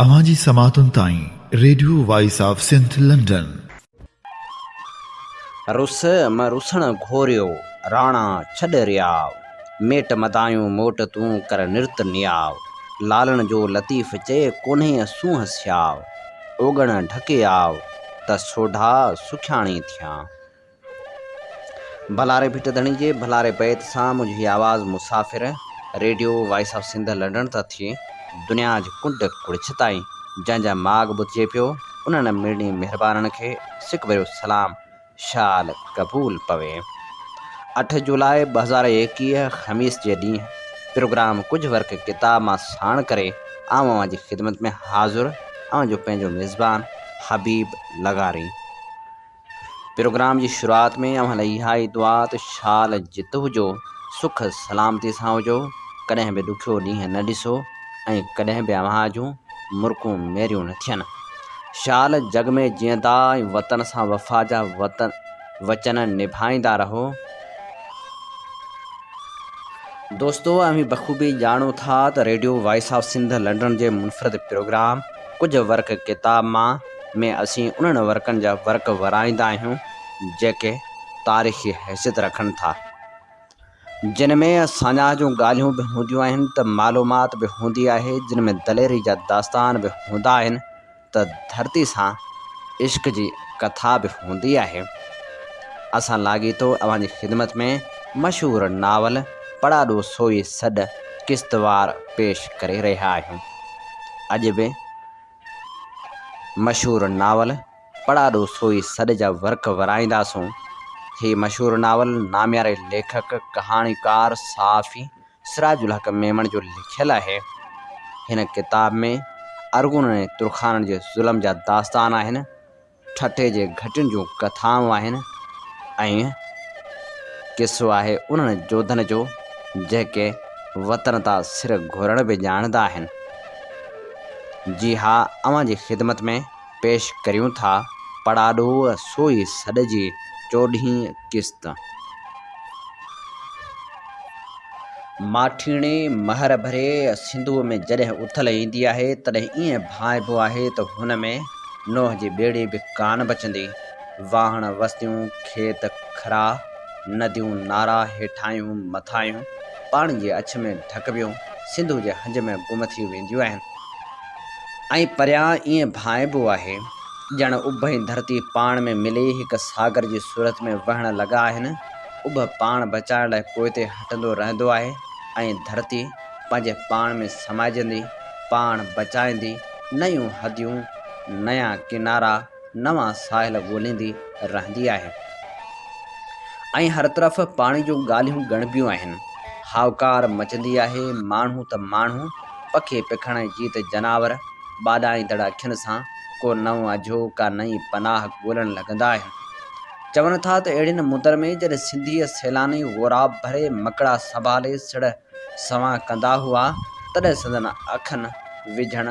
اوهان جي سماعتن تائين radio voice of Sindh London. رس م رسڻ گهوريو، راڻا ڇڏ رياء. ميٽ مدايون موٽ تون ڪر نرت نياء. لالڻ جو لطيف چئي ڪونهي سونهن سياء. اوڳڻ ڍڪي آء، ته سوڍا سکياڻي ٿيان. ڀلاري ڀٽ ڌڻي جي ڀلاري بيت سان منهنجي هي آواز مسافر radio voice of Sindh London تان ٿئي دنيا جي ڪنڊ ڪڙڇ تائين جنهن جا ماڳ ٻڌجي پيو انهن مڙني مهربانن کي سڪ ڀريو سلام شال قبول پوي. اٺ جولاء 2021 خميس جي ڏينهن پروگرام ڪجهه ورق ڪتاب مان ساڻ ڪري آئون اوهان جي خدمت ۾ حاضر اوهان جو پنهنجو ميزبان حبيب لغاري. پروگرام جي شروعات ۾ اوهان لاء اها ئي دعا ته شال جت هجو، سک سلامتي سان هجو، ڪڏهن به ڏکيو ڏينهن نه ڏسو ۽ ڪڏهن به اوهان جون مرڪون ميريون نه ٿين. شال جڳ ۾ جيئندا ۽ وطن سان وفا جا وچن نڀائيندا رهو. دوستو اوهين بخوبي ڄاڻو ٿا ته radio voice of Sindh London جي منفرد پروگرام ڪجهه ورق ڪتاب مان ۾ اسين انهن ورقن جا ورق ورائيندا آهيون جيڪي تاريخي حيثيت رکن ٿا جن ۾ ساڃاهه جون ڳالهيون به هونديون آهن ته معلومات به هوندي آهي جن ۾ دليري جا داستان به هوندا آهن ته ڌرتي سان عشق جي ڪٿا به هوندي آهي. اسان لاڳيتو اوهان جي خدمت ۾ مشهور ناول پڙاڏو سوئي سڏ قسطوار پيش ڪري رهيا آهيون. اڄ به مشهور ناول پڙاڏو سوئي سڏ جا ورق ورائينداسون. هي مشهور ناول نامياري ليکڪ، ڪهاڻيڪار، صحافي سراج الحق ميمڻ جو لکيل آهي. هن ڪتاب ۾ ارغونن ۽ ترخانن جي ظلم جا داستان آهن، ٺٽي جي گهٽين جون ڪٿائون آهن ۽ قصو آهي انهن جوڌن جو جيڪي وطن تان سر گهورڻ به ڄاڻندا آهن. جي ها اوهان جي خدمت ۾ پيش ڪريون ٿا پڙاڏو سوئي سڏ جي چوڏهين قسط. ماٺيڻي مهر ڀري سنڌوء ۾ جڏهن اٿل ايندي آهي، تڏهن ائين ڀانئبو آهي ته هن ۾ نوح جي ٻيڙي به ڪانه بچندي. واهڻ، وستيون، کيت، کرا، نديون، نارا، هيٺاهيون، مٿاهيون، پاڻي جي اڇ ۾ ڍڪبيون، سنڌوء جي هنج ۾ گم ٿي وينديون آهن. ۽ پريان ائين ڀانئبو آهي، ڄڻ اڀ ۽ ڌرتي پاڻ ۾ ملي هڪ ساگر جي صورت ۾ وهڻ لڳا آهن. اڀ پاڻ بچائڻ لاء پوئتي هٽندو رهندو آهي ۽ ڌرتي پنهنجي پاڻ ۾ سمائجندي، پاڻ بچائيندي، نيون حديون، نيان ڪنارا، نوان ساحل ڳوليندي رهندي آهي ۽ هر طرف پاڻي جون ڳالهيون ڳڻبيون آهن. هائوڪار مچندي آهي، ماڻهو ته ماڻهو، پکي پکڻ ۽ جيت جناور ٻاڏائيندڙ اکين سان ڪو نئون اجهو، ڪا نئين پناهه ڳولڻ لڳندا آهن. چون ٿا ته اهڙين مندن ۾ جڏهن سنڌيء سيلاني غوراب ڀري مڪڙا سنڀالي سڙهه سوان ڪندا هئا، تڏهن سندن اکن وجهڻ،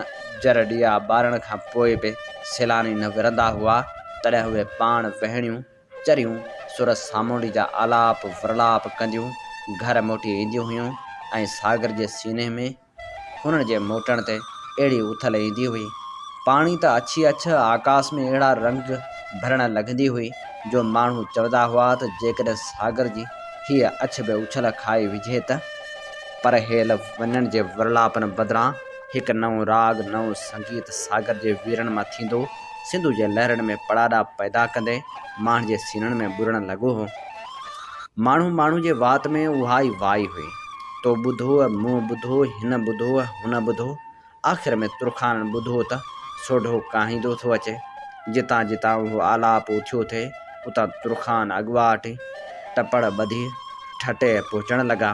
جر ڏيئا ٻارڻ کان پوء به سيلاني نه ورندا هئا، تڏهن اهي پاڻ وهڻيون، چريون، سر سامونڊي جا آلاپ ورلاپ ڪنديون گهر موٽي اينديون هيون ۽ ساگر جي سيني ۾ هنن جي موٽڻ تي اهڙي اٿل ايندي هئي. پاڻي ته اڇي اڇ آڪاس ۾ اهڙا رنگ ڀرڻ لڳندي هئي، جو ماڻهو چوندا هئا ته جيڪڏهن ساگر جي هيء اڇ به اڇل کائي وجهي ته. پر هيل ونين جي ورلاپن بدران هڪ نئون راڳ، نئون سنگيت ساگر جي ويرن مان ٿيندو، سنڌو جي لهرن ۾ پڙاڏا پيدا ڪندي، ماڻهن جي سينن ۾ ٻرڻ لڳو هو. ماڻهو ماڻهو جي وات ۾ اها ئي وائي هئي. تو ٻڌو، مون ٻڌو، هن ٻڌو، هن ٻڌو. آخر ۾ ترخانن ٻڌو ته سوڍو ڪاهيندو ٿو اچي. جتان جتان اهو آلاپ اٿيو ٿي، اتان ترخان اڳواٽ ئي ٽپڙ ٻڌي ٺٽي پهچڻ لڳا.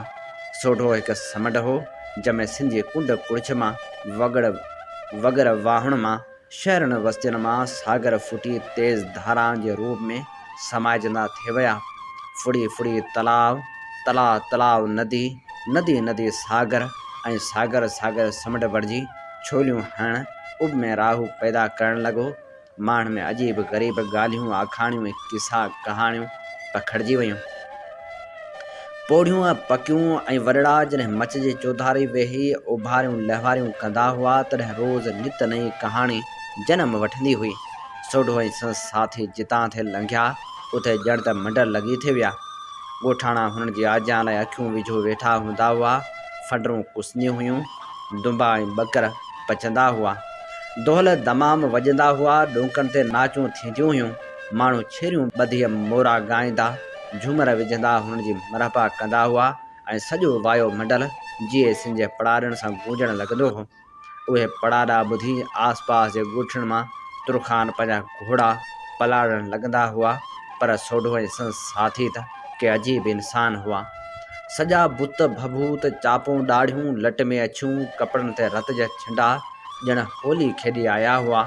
سوڍو هڪ سمنڊ هو، جنهن ۾ سنڌ جي ڪنڊ ڪڙڇ مان، وڳڙ وڳر واهڻ مان، شهرن وستين مان ساگر ڦٽي تيز ڌارائن جي روپ ۾ سمائجندا ٿي ويا. ڦڙي ڦڙي تلاء، تلاء تلاء ندي، ندي ندي ساگر ۽ ساگر ساگر سمنڊ بڻجي ڇوليون هڻڻ اڀ ۾ راهو پيدا ڪرڻ لڳو. ماڻهن ۾ عجيب غريب ڳالهيون، آکاڻيون ۽ قصا ڪهاڻيون پکڙجي ويون. پوڙهيون ۽ پڪيون ۽ وڏڙا جڏهن مچ جي چوڌاري ويهي اوڀاريون لهواريون ڪندا هئا، تڏهن روز نت نئين ڪهاڻي جنم وٺندي هئي. سوڍو ۽ سندس ساٿي جتان ٿي لنگهيا، اتي ڄڻ ته منڊر لڳي ٿي ويا. ڳوٺاڻا هنن جي آجيان لاء اکيون وجهيو ويٺا هوندا هئا. ڦنڊرون ڪسنديون هيون، دنبا ۽ ٻڪر پچندا هئا. دهل دمام وڄندا هئا، ڏونڪن تي ناچون ٿينديون هيون. ماڻهو ڇيريون ٻڌي مورا ڳائيندا، جهومر وجهندا هنن جي مرحبا ڪندا هئا ۽ سڄو وايو منڊل جيئي سنڌ جي پڙاڏن سان گونجڻ لڳندو هو. اهي پڙاڏا ٻڌي آس پاس جي ڳوٺن مان ترخان پنهنجا گهوڙا پلاڙڻ لڳندا هئا، پر سوڍو ۽ سندس ساٿي ته ڪي عجيب انسان هئا. سڄا بت ڀڀوت، چاپون ڏاڙهيون، لٽ ۾ اڇيون، ڪپڙن تي رت جا ڇنڊا، ڄڻ هولي کيڏي آيا هئا.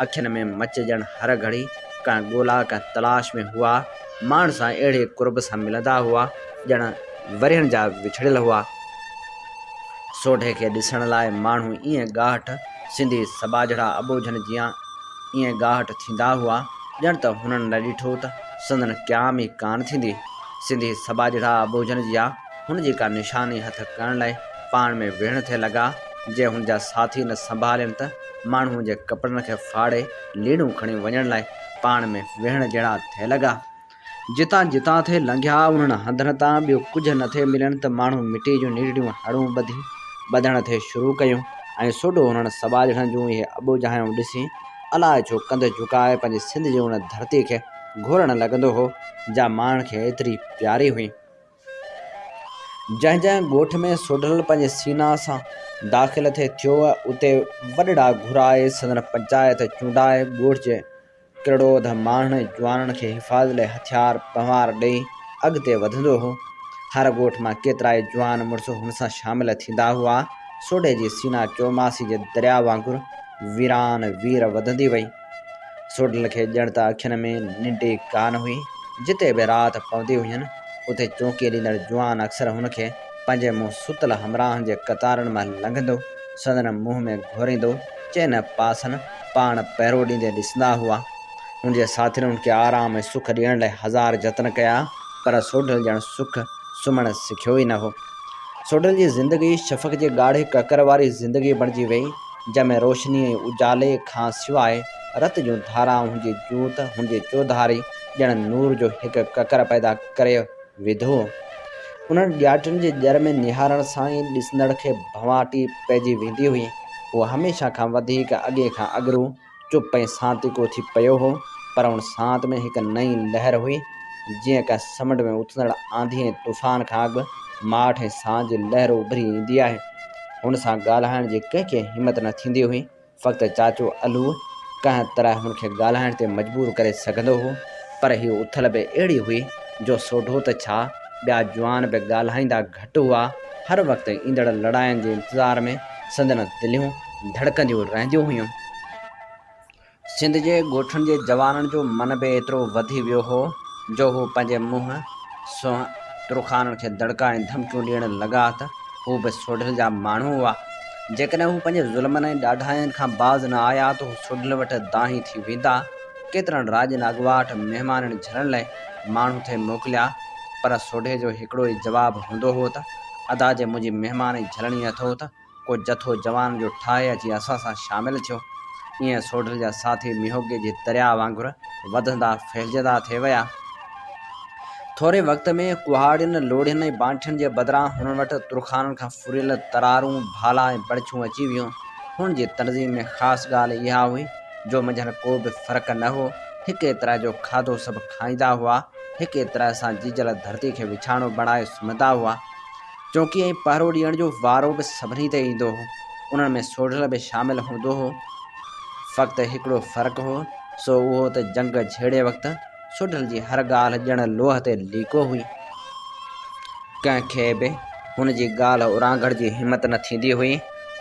اکين ۾ مچ ڄڻ هر گهڙي ڪنهن ڳولا ڪنهن تلاش ۾ هئا. ماڻهن سان اهڙي قرب سان ملندا هئا، ڄڻ ورهين جا وڇڙيل هئا. سوڍي کي ڏسڻ لاء ماڻهو ائين ڳاهٽ، سنڌي سٻاجهڙا اٻوجهن جيان ائين ڳاهٽ ٿيندا هئا، ڄڻ ته هنن نه ڏٺو ته سندن قيام ئي ڪانه ٿيندي. سنڌي سٻاجهڙا اٻوجهن جيان هن جي ڪا نشاني هٿ ڪرڻ لاء پاڻ ۾ ويهڻ ٿي لڳا، جي هن جا ساٿي نه سنڀالين ته ماڻهوء جي ڪپڙن کي ڦاڙي ليڙون کڻي وڃڻ لاء پاڻ ۾ ويهڻ جهڙا ٿي لڳا. جتان جتان ٿي لنگهيا، انهن هنڌن تان ٻيو ڪجهه نه ٿي ملين ته ماڻهو مٽيء جون ننڍڙيون هڙون ٻڌي ٻڌڻ ٿي شروع ڪيون ۽ سوڍو انهن سٻاجهڙن جون اهي اٻوجهايون ڏسي الاء ڇو ڪنڌ جهڪائي پنهنجي سنڌ جي ان ڌرتيء کي گهورڻ لڳندو هو، جا ماڻهن کي ايتري پياري هئي. جنهن جنهن ڳوٺ ۾ سوڍل پنهنجي سينا سان داخل ٿي ٿيو، اتي وڏڙا گهرائي سندن پنچائت چونڊائي ڳوٺ جي ڪرڙوڌ ماڻهن ۽ جوانن کي حفاظت لاء هٿيار پنهوار ڏئي اڳتي وڌندو هو. هر ڳوٺ مان ڪيترائي جوان مڙس هن سان شامل ٿيندا هئا. سوڍي جي سينا چوماسي جي درياء وانگر ويران وير وڌندي وئي. سوڍل کي ڄڻ ته اکين ۾ ننڊ ئي ڪانه هئي. جتي به رات پوندي هين، اتي چونڪي ڏيندڙ جوان اڪثر هن کي پنهنجي منهن ستل همراهن جي قطارن مان لنگهندو، سندن منهن ۾ گهوريندو، چئن پاسن پاڻ پهرو ڏيندي ڏسندا هئا. هن جي ساٿين هن کي آرام ۽ سک ڏيڻ لاء هزار جتن ڪيا، پر سوڍل ڄڻ سک سمهڻ سکيو ئي نه هو. سوڍل جي زندگي شفق جي ڳاڙهي ڪڪر واري زندگي بڻجي وئي، جنهن ۾ روشني ۽ اجالي کان سواء رت جون ڌارائون هن جي جوت هن جي چوڌاري ڄڻ نور جو هڪ ڪڪر پيدا ڪري وڌو. انهن ڏياٽين جي ڄر ۾ نهارڻ سان ئي ڏسندڙ کي ڀنواٽي پئجي ويندي هئي. هو هميشه کان وڌيڪ اڳي کان اڳرو، چپ ۽ سانتيڪو ٿي پيو هو، پر ان سانت ۾ هڪ نئين لهر هئي، جيئن ڪنهن سمنڊ ۾ اٿندڙ آنڌي ۽ طوفان کان اڳ ماٺ ۽ سانت جي لهر اڀري ايندي آهي. هن سان ڳالهائڻ جي ڪنهن کي همت نه ٿيندي هئي. فقط چاچو علوء ڪنهن طرح هن کي ڳالهائڻ تي مجبور ڪري سگهندو هو، پر هيء اٿل به اهڙي هئي جو سوڍو ته ڇا، ٻيا جوان به ڳالهائيندا گهٽ هئا. هر وقت ايندڙ لڙاين جي انتظار ۾ سندن دليون ڌڙڪنديون رهنديون هيون. سنڌ جي ڳوٺن جي جوانن جو من به ايترو وڌي ويو هو جو هو پنهنجي منهن سونهن ترخانن کي دڙڪا ۽ ڌمڪيون ڏيڻ لڳا ته هو به سوڍل جا ماڻهو هئا. جيڪڏهن هو پنهنجي ظلمن ۽ ڏاڍاين کان باز نه آيا ته هو سوڍل وٽ دانهين ٿي ويندا. ڪيترن راڄن اڳواٽ مهمانن جهلڻ لاء ماڻهو ٿي موڪليا، پر سوڍي جو هڪڙو ئي جواب هوندو هو ته، ادا جي منهنجي مهماني جهلڻي اٿو ته ڪو جٿو جوان جو ٺاهي اچي اسان سان شامل ٿيو. ائين سوڍل جا ساٿي مينهوڳي جي درياء وانگر وڌندا ڦهلجندا ٿي ويا. ٿوري وقت ۾ ڪهاڙين، لوڙهين ۽ بانٺين جي بدران هنن وٽ ترخانن کان ڦريل ترارون، ڀالا ۽ بڙڇيون اچي ويون. هنن جي تنظيم ۾ خاص ڳالهه اها هئي جو منجهن ڪو به فرق نه هو. هڪ ئي طرح جو کاڌو سڀ کائيندا هئا. هڪ ئي طرح سان جيجل ڌرتي کي وڇاڻو بڻائي سمهندا هئا. چونڪي ۽ پهرو ڏيڻ جو وارو به سڀني تي ايندو هو. انهن ۾ سوڍل به شامل هوندو هو. فقط هڪڙو فرق هو، سو اهو ته جنگ جهيڙي وقت سوڍل جي هر ڳالهه ڄڻ لوهه تي ليڪو هئي. ڪنهن کي به هن جي ڳالهه اورانگهڻ جي همت نه ٿيندي هئي.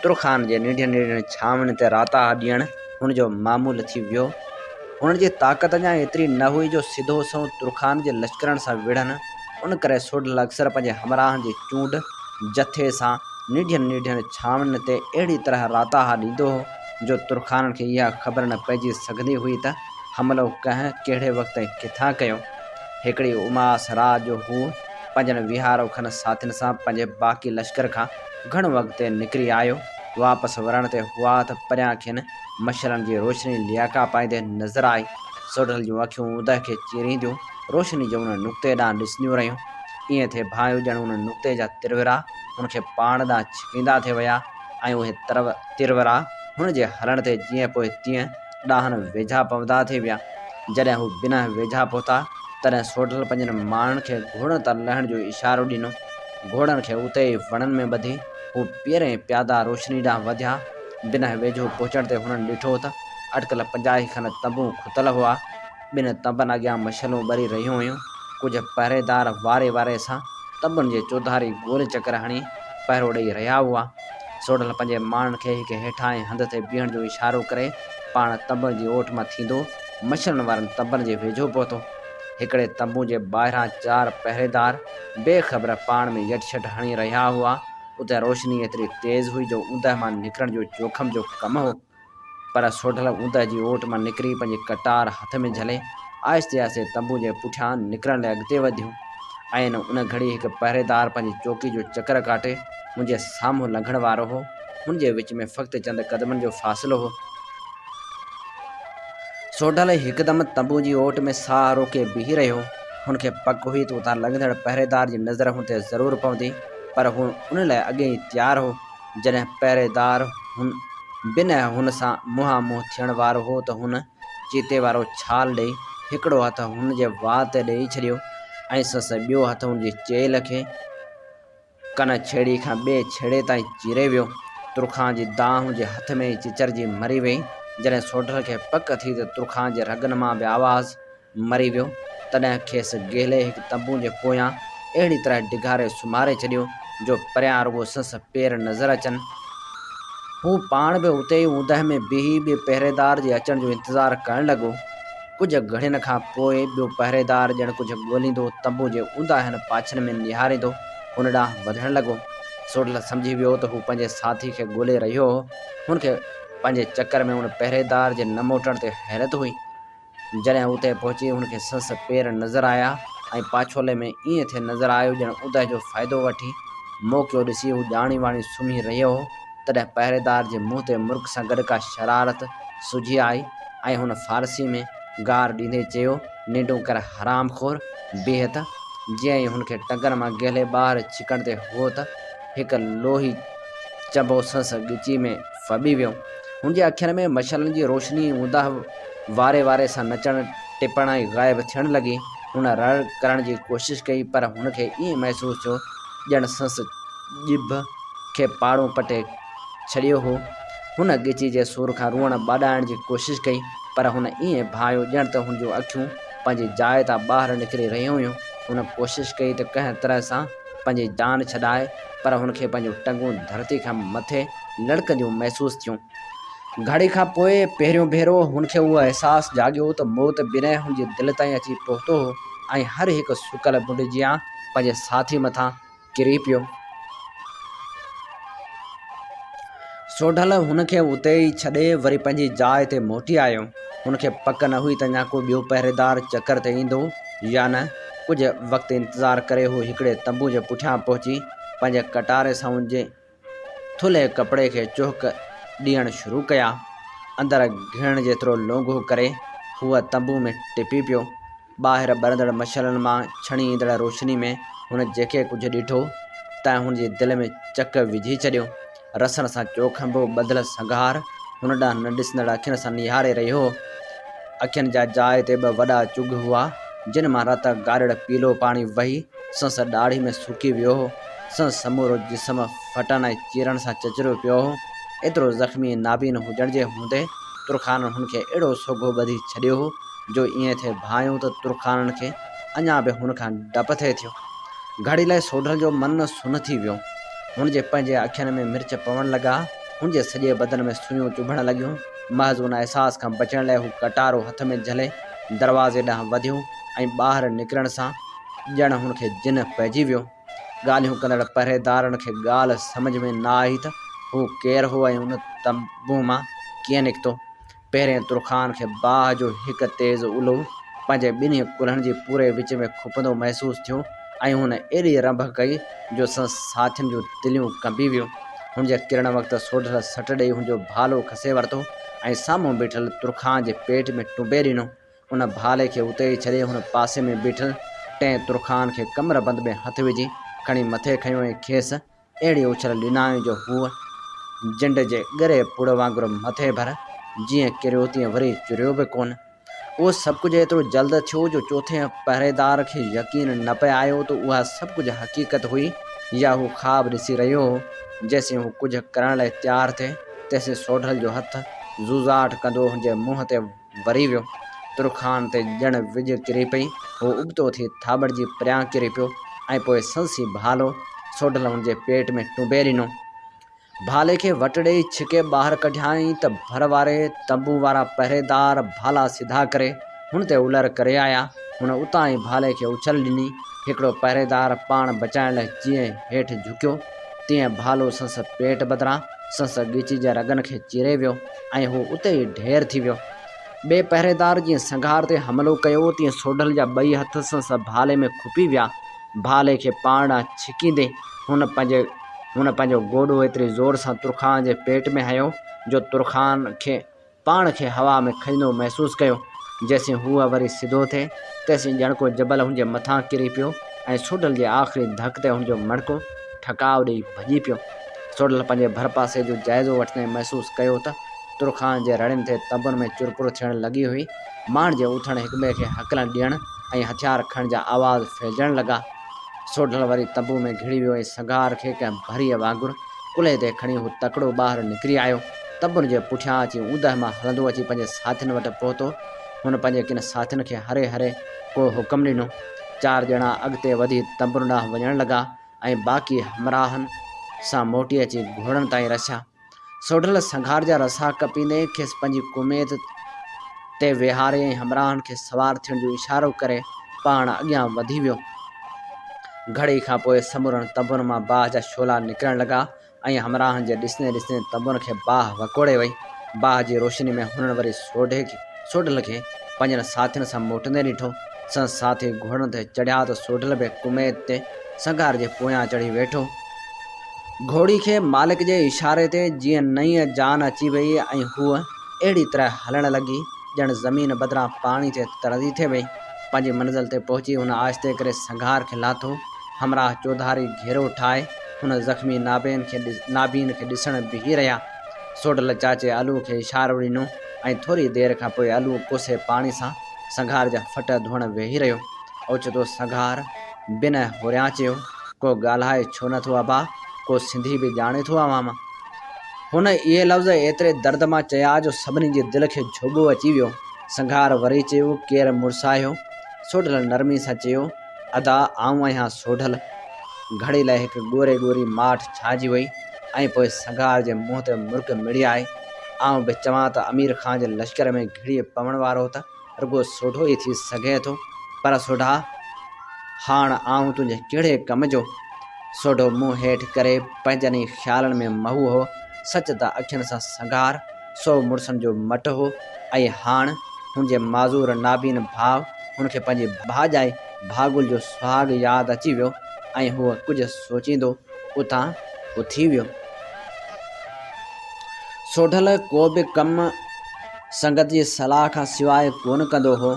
ترخان جي ننڍين ننڍين ڇانوڻين تي راتاها ڏيڻ هن جو معمول ٿي ويو. هن جي طاقت اڃا ايتري نه هئي جو سڌو سنئون ترخان جي لشڪرن سان وڙهن، ان ڪري سوڍل اڪثر پنهنجي همراهن جي چونڊ جٿي سان ننڍين ننڍين ڇانوڻين تي اهڙي طرح راتاها ڏيندو هو جو ترخانن کي اها خبر نه پئجي سگهندي هئي ته حملو ڪنهن، ڪهڙي وقت ۽ ڪٿان ڪيو. هڪڙي اماس رات جو هو پنهنجن ويهارو کن ساٿين سان پنهنجي باقي لشڪر کان گهڻو اڳتي نڪري آيو. واپس ورڻ تي هئا ته پريان کين مشعلن جي روشني ليئاڪا پائيندي نظر آئي. سوڍل جون اکيون اوندهه کي چيرينديون روشني جي ان نقطي ڏانهن ڏسنديون رهيون. ائين ٿي ڀانئيو ڄڻ ان نقطي جا ترورا هن کي پاڻ ڏانهن ڇڪيندا ٿي ويا ۽ اهي ترورا هن جي هلڻ تي جيئن پوء تيئن ڏانهن ويجها پوندا ٿي ويا. جڏهن هو بنهه ويجها پهتا، تڏهن سوڍل پنهنجن ماڻهن کي گهوڙن تان لهڻ جو اشارو ڏنو. گهوڙن کي اتي ئي وڻن ۾ ٻڌي، هو پيرين پيادا روشني ڏانهن وڌيا. بنهه ويجهو پهچڻ تي هنن ڏٺو ته اٽڪل پنجاهي کن تنبو کتل هئا. ٻن تنبن اڳيان مشعلون ٻري رهيون هيون. ڪجهه پهريدار واري واري سان تنبن جي چوڌاري گول چڪر هڻي پهرو ڏئي رهيا هئا. سوڍل پنهنجي ماڻهن کي هڪ هيٺاهين هنڌ تي بيهڻ جو اشارو ڪري پاڻ تنبن جي اوٽ مان ٿيندو مشعلن وارن تنبن جي ويجهو پهتو. هڪڙي تنبو جي ٻاهران چار پهريدار بي خبر پاڻ ۾ يٽ شٽ هڻي رهيا هئا. اتي روشني ايتري تيز هئي جو اوندهه مان نڪرڻ جو جوکم جو ڪم هو. پر سوڍل اوندهه جي اوٽ مان نڪري پنهنجي ڪٽار هٿ ۾ جهلي آهستي آهستي تنبو جي پٺيان نڪرڻ لاء اڳتي وڌيو. عين ان گهڙي هڪ پهريدار پنهنجي چوڪي جو چڪر ڪاٽي هن جي سامهون لنگهڻ وارو هو. هن جي وچ ۾ فقط چند قدمن جو فاصلو هو. سوڍل هڪدم تنبو جي اوٽ ۾ ساهه روڪي بيهي رهيو. هن کي پڪ هئي ته اتان لنگهندڙ پهريدار جي نظر هن تي ضرور پوندي، پر هو ان لاء اڳي ئي تيار هو. جڏهن پهريدار هن بنهه هن سان منهان منهن ٿيڻ وارو هو ته هن چيتي وارو ڇال ڏئي هڪڙو هٿ هن جي وات تي ڏيئي ڇڏيو ۽ سس ٻيو هٿ هن جي چيلهه کي ڪن ڇيڙي کان ٻئي ڇيڙي تائين چيري ويو. ترخان جي دانهن هن جي هٿ ۾ ئي چچرجي مري ويئي. جڏهن سوڍل کي پڪ ٿي ته ترخان جي رڳن مان به آواز مري ويو، تڏهن کيس گهلي هڪ تنبوء جي پويان اهڙي طرح ڊگهاري سمهاري ڇڏيو، جو پريان رڳو سس پير نظر اچن. هو پاڻ به اتي ئي اوندهه ۾ بيهي ٻئي پهريدار جي اچڻ جو انتظار ڪرڻ لڳو. ڪجهه گهڙين کان پوء ٻيو پهريدار ڄڻ ڪجهه ڳوليندو تنبوء جي اونداهين پاڇن ۾ نهاريندو هن ڏانهن وڌڻ لڳو. سوڍل سمجهي ويو ته هو پنهنجي ساٿي کي ڳولي رهيو هو. هن کي پنهنجي چڪر ۾ ان پهريدار جي نه موٽڻ تي حيرت هئي. جڏهن اتي پهچي هن کي سس پير نظر آيا ۽ پاڇولي ۾ ائين ٿي نظر آيو ڄڻ اوندهه جو فائدو وٺي موقعو ڏسي هو ڄاڻي واڻي سمهي رهيو هو، تڏهن پهريدار جي منهن تي مرڪ سان گڏ ڪا شرارت سجهي آئي ۽ هن فارسي ۾ گار ڏيندي چيو، ننڊون ڪر حرام خور، بيهه ته. جيئن ئي هن کي ٽنگن مان گهلي ٻاهر ڇڪڻ تي هئو ته هڪ لوهي چنبو سس ڳچي ۾ ڦٻي ويو. هن جي اکين ۾ مشعلن جي روشني اونداهه واري واري سان نچڻ، ٽپڻ ۽ غائب ٿيڻ لڳي. هن رڙ ڪرڻ جي ڪوشش ڪئي پر هن کي ائين محسوس ٿيو ڄڻ سنس ڄڀ کي پاڙون پٽي ڇڏيو هو. هن ڳچي جي سور کان روئڻ ٻاڏائڻ جي ڪوشش ڪئي پر هن ائين ڀانئيو ڄڻ ته هن جون اکيون پنهنجي جاء تان ٻاهر نڪري رهيون هيون. هن ڪوشش ڪئي ته ڪنهن طرح سان پنهنجي جان ڇڏائي پر هن کي پنهنجون ٽنگون ڌرتي کان مٿي لڙڪنديون محسوس ٿيون. گهڙي کان پوء پهريون ڀيرو هن کي اهو احساس جاڳيو ته موت بنهه هن جي دل تائين اچي پهتو هو ۽ هر هڪ سڪل بنڊ جيان پنهنجي ساٿي مٿان ڪري پيو. سوڍل هن کي اتي ئي ڇڏي وري پنهنجي جاء تي موٽي آيو. هن کي پڪ نه هئي ته اڃا ڪو ٻيو پهريدار چڪر تي ايندو يا نه. ڪجهه وقت انتظار ڪري هو هڪڙي تنبو جي پٺيان پهچي پنهنجي ڪٽاري سان ان جي ٿلهي ڪپڙي کي چهڪ ڏيڻ شروع ڪيا. اندر گهڙڻ جيترو لونگهو ڪري هوء تنبو ۾ ٽپي پيو. ٻاهر ٻرندڙ مشعلن مان ڇڻي ايندڙ روشني ۾ هن جيڪي ڪجهه ڏٺو، تنهن هن جي دل ۾ چڪ وجهي ڇڏيو. رسن سان چوکنڀو ٻڌل سنگهار هن ڏانهن نه ڏسندڙ اکين سان نهاري رهيو هو. اکين جا جاء تي ٻه وڏا چگهه هئا، جن مان رت گاڏڙ پيلو پاڻي وهي سنس ڏاڙهي ۾ سڪي ويو هو. سندس سمورو جسم ڦٽن ۽ چيرن سان چچريو پيو هو. ايترو زخمي ۽ نابين هجڻ جي هوندي ترخانن هن کي اهڙو سوگهو ٻڌي ڇڏيو هو، جو ائين ٿي ڀانئيو ته ترخانن کي اڃا به هن کان ڊپ ٿي ٿيو. گهڙي لاء سوڍل جو من سن ٿي ويو. هن جي پنهنجي اکين ۾ مرچ پوڻ لڳا. هن جي سڄي بدن ۾ سوئيون چڀڻ لڳيون. محض ان احساس کان بچڻ لاء هو ڪٽارو هٿ ۾ جهلي دروازي ڏانهن وڌيو ۽ ٻاهر نڪرڻ سان ڄڻ هن کي جن پئجي ويو. ڳالهيون ڪندڙ پهريدارن کي ڳالهه سمجهه ۾ نه آئي ته هو ڪير هو ۽ ان تنبوء مان ڪيئن نڪتو. پهرين ترخان کي باهه جو هڪ تيز الو پنهنجي ٻنهي ڪلهن جي پوري وچ ۾ کپندو محسوس ٿيو ۽ هن ايڏي رنڀ ڪئي جو سندس ساٿين جون دليون ڪنبي ويون. هن جي ڪرڻ وقت سوڍل سٽ ڏيئي هن جو ڀالو کسي ورتو ۽ سامهون بيٺل ترخان جي پيٽ ۾ ٽنبي ڏنو. ان ڀالي کي اتي ئي ڇڏي هن پاسي ۾ بيٺل ٽئين ترخان کي ڪمربند ۾ هٿ وجهي کڻي مٿي کنيو ۽ کيس اهڙي اڇل ڏنائين جو هو جنڊ جي ڳري پڙ وانگر مٿي ڀر جيئن ڪريو تيئن وري چريو به ڪونه. اهو سڀ ڪجهه ايترو جلد ٿيو جو چوٿين پهريدار کي يقين نه پئي آيو ته اها سڀ ڪجهه حقيقت هئي يا هو خواب ڏسي رهيو هو. جيسين هو ڪجهه ڪرڻ لاء تيار ٿئي، تيسين سوڍل جو هٿ زوزاٽ ڪندو هن جي منهن تي وري ويو. ترخان تي ڄڻ وڄ ڪري پئي. هو ابتو ٿي ٿاٻڙجي پريان ڪري پيو ۽ پوء سنسي ڀالو سوڍل هن جي پيٽ ۾ ٽنبي ڏنو. ڀالي کي وٽ ڏيئي ڇڪي ٻاهر ڪڍيائين ته ڀر واري تنبو وارا پهريدار ڀالا سڌا ڪري هن تي الر ڪري آيا. هن اتان ئي ڀالي کي اڇل ڏني. هڪڙو پهريدار پاڻ بچائڻ لاء جيئن هيٺ جهڪيو، تيئن ڀالو سنس پيٽ بدران سنس ڳچي جي رڳن کي چيري ويو ۽ هو اتي ئي ڍير ٿي ويو. ٻئي پهريدار جيئن سنگهار تي حملو ڪيو، تيئن سوڍل جا ٻئي هٿ سنس ڀالي ۾ کپي ويا. ڀالي کي پاڻ ڏانهن ڇڪيندي هن پنهنجي هن پنهنجو گوڏو ايتري زور سان ترخان جي پيٽ ۾ هنيو جو ترخان کي پاڻ کي هوا ۾ کڄندو محسوس ڪيو. جيسين هوء وري سڌو ٿئي، تيسين ڄڻ ڪو جبل هن جي مٿان ڪري پيو ۽ سوڍل جي آخري ڌڪ تي هن جو مڻڪو ٺڪاء ڏيئي ڀڄي پيو. سوڍل پنهنجي ڀرپاسي جو جائزو وٺندي محسوس ڪيو ته ترخان جي رڙين تي تنبن ۾ چرپر ٿيڻ لڳي هئي. ماڻهن جي اٿڻ، هڪٻئي کي هڪلن ڏيڻ ۽ هٿيار کڻڻ جا آواز ڦهلجڻ لڳا. سوڍل وري تنبو ۾ گهڙي ويو ۽ سنگهار کي ڪنهن ڀريء وانگر ڪلهي تي کڻي هو تڪڙو ٻاهر نڪري آيو. تنبن جي پٺيان اچي اوندهه مان هلندو اچي پنهنجي ساٿين وٽ پهتو. هن پنهنجي ڪن ساٿين کي هري هري ڪو حڪم ڏنو. چار ڄڻا اڳتي وڌي تنبن ڏانهن وڃڻ لڳا ۽ باقي همراهن سان موٽي اچي گهوڙن تائين رسيا. سوڍل سنگهار جا رسا ڪپيندي کيس پنهنجي ڪميت تي ويهاري ۽ همراهن کي سوار ٿيڻ جو اشارو ڪري پاڻ اڳيان وڌي ويو. گهڙي کان پوء سمورن تنبن مان باهه جا شعلا نڪرڻ لڳا ۽ همراهن جي ڏسندي ڏسندي تنبن کي باهه وڪوڙي وئي. باهه جي روشني ۾ هنن وري سوڍي کي سوڍل کي پنهنجن ساٿين سان موٽندي ڏٺو. سندس ساٿي گهوڙن تي چڙهيا ته سوڍل به ڪميت تي سنگهار جي پويان چڙهي ويٺو. گهوڙي کي مالڪ جي اشاري تي جيئن نئين جان اچي ويئي ۽ هوء اهڙي طرح هلڻ لڳي ڄڻ زمين بدران پاڻي تي ترندي ٿي وئي. پنهنجي منزل تي پهچي هن آهستي ڪري سنگهار کي لاٿو. همراهه چوڌاري گهيرو ٺاهي هن زخمي نابين کي نابين کي ڏسڻ بيهي رهيا. سوڍل چاچي علوء کي اشارو ڏنو ۽ ٿوري دير کان پوء علو ڪوسي پاڻي سان سنگهار جا ڦٽ ڌوئڻ ويهي رهيو. اوچتو سنگهار بنهه هوريان چيو، ڪو ڳالهائي ڇو نه ٿو ابا، ڪو سنڌي به ڄاڻي ٿو اوهان مان؟ هن اهي لفظ ايتري درد مان چيا جو سڀني جي دل کي جهوٻو اچي ويو. سنگهار وري چيو، ڪير مڙس آهيو؟ سوڍل نرمي سان چيو، ادا آئون آهيان سوڍل. گهڙي لاء هڪ ڳوري ڳوري ماٺ ڇانئجي وئي ۽ پوء سنگهار جي منهن تي مرڪ مڙي آئي. آئون به چوان ته امير خان جي لشڪر ۾ گهڙي پوڻ وارو ته رڳو سوڍو ئي ٿي سگهي ٿو، پر سوڍا! هاڻ آئون تنهنجي ڪهڙي ڪم جو؟ سوڍو منهن هيٺ ڪري پنهنجن ئي خيالن ۾ محو هو. سچ ته اکين سان سنگهار سو مڙسن جو مٽ هو ۽ هاڻ هن جي معذور نابين ڀاء هن کي پنهنجي ڀاڄائي ڀاڳل جو سهاڳ ياد اچي ويو ۽ هو ڪجهه سوچيندو اتان اٿي ويو. سوڍل ڪو به ڪم سنگت جي صلاح کان سواء ڪونه ڪندو هو.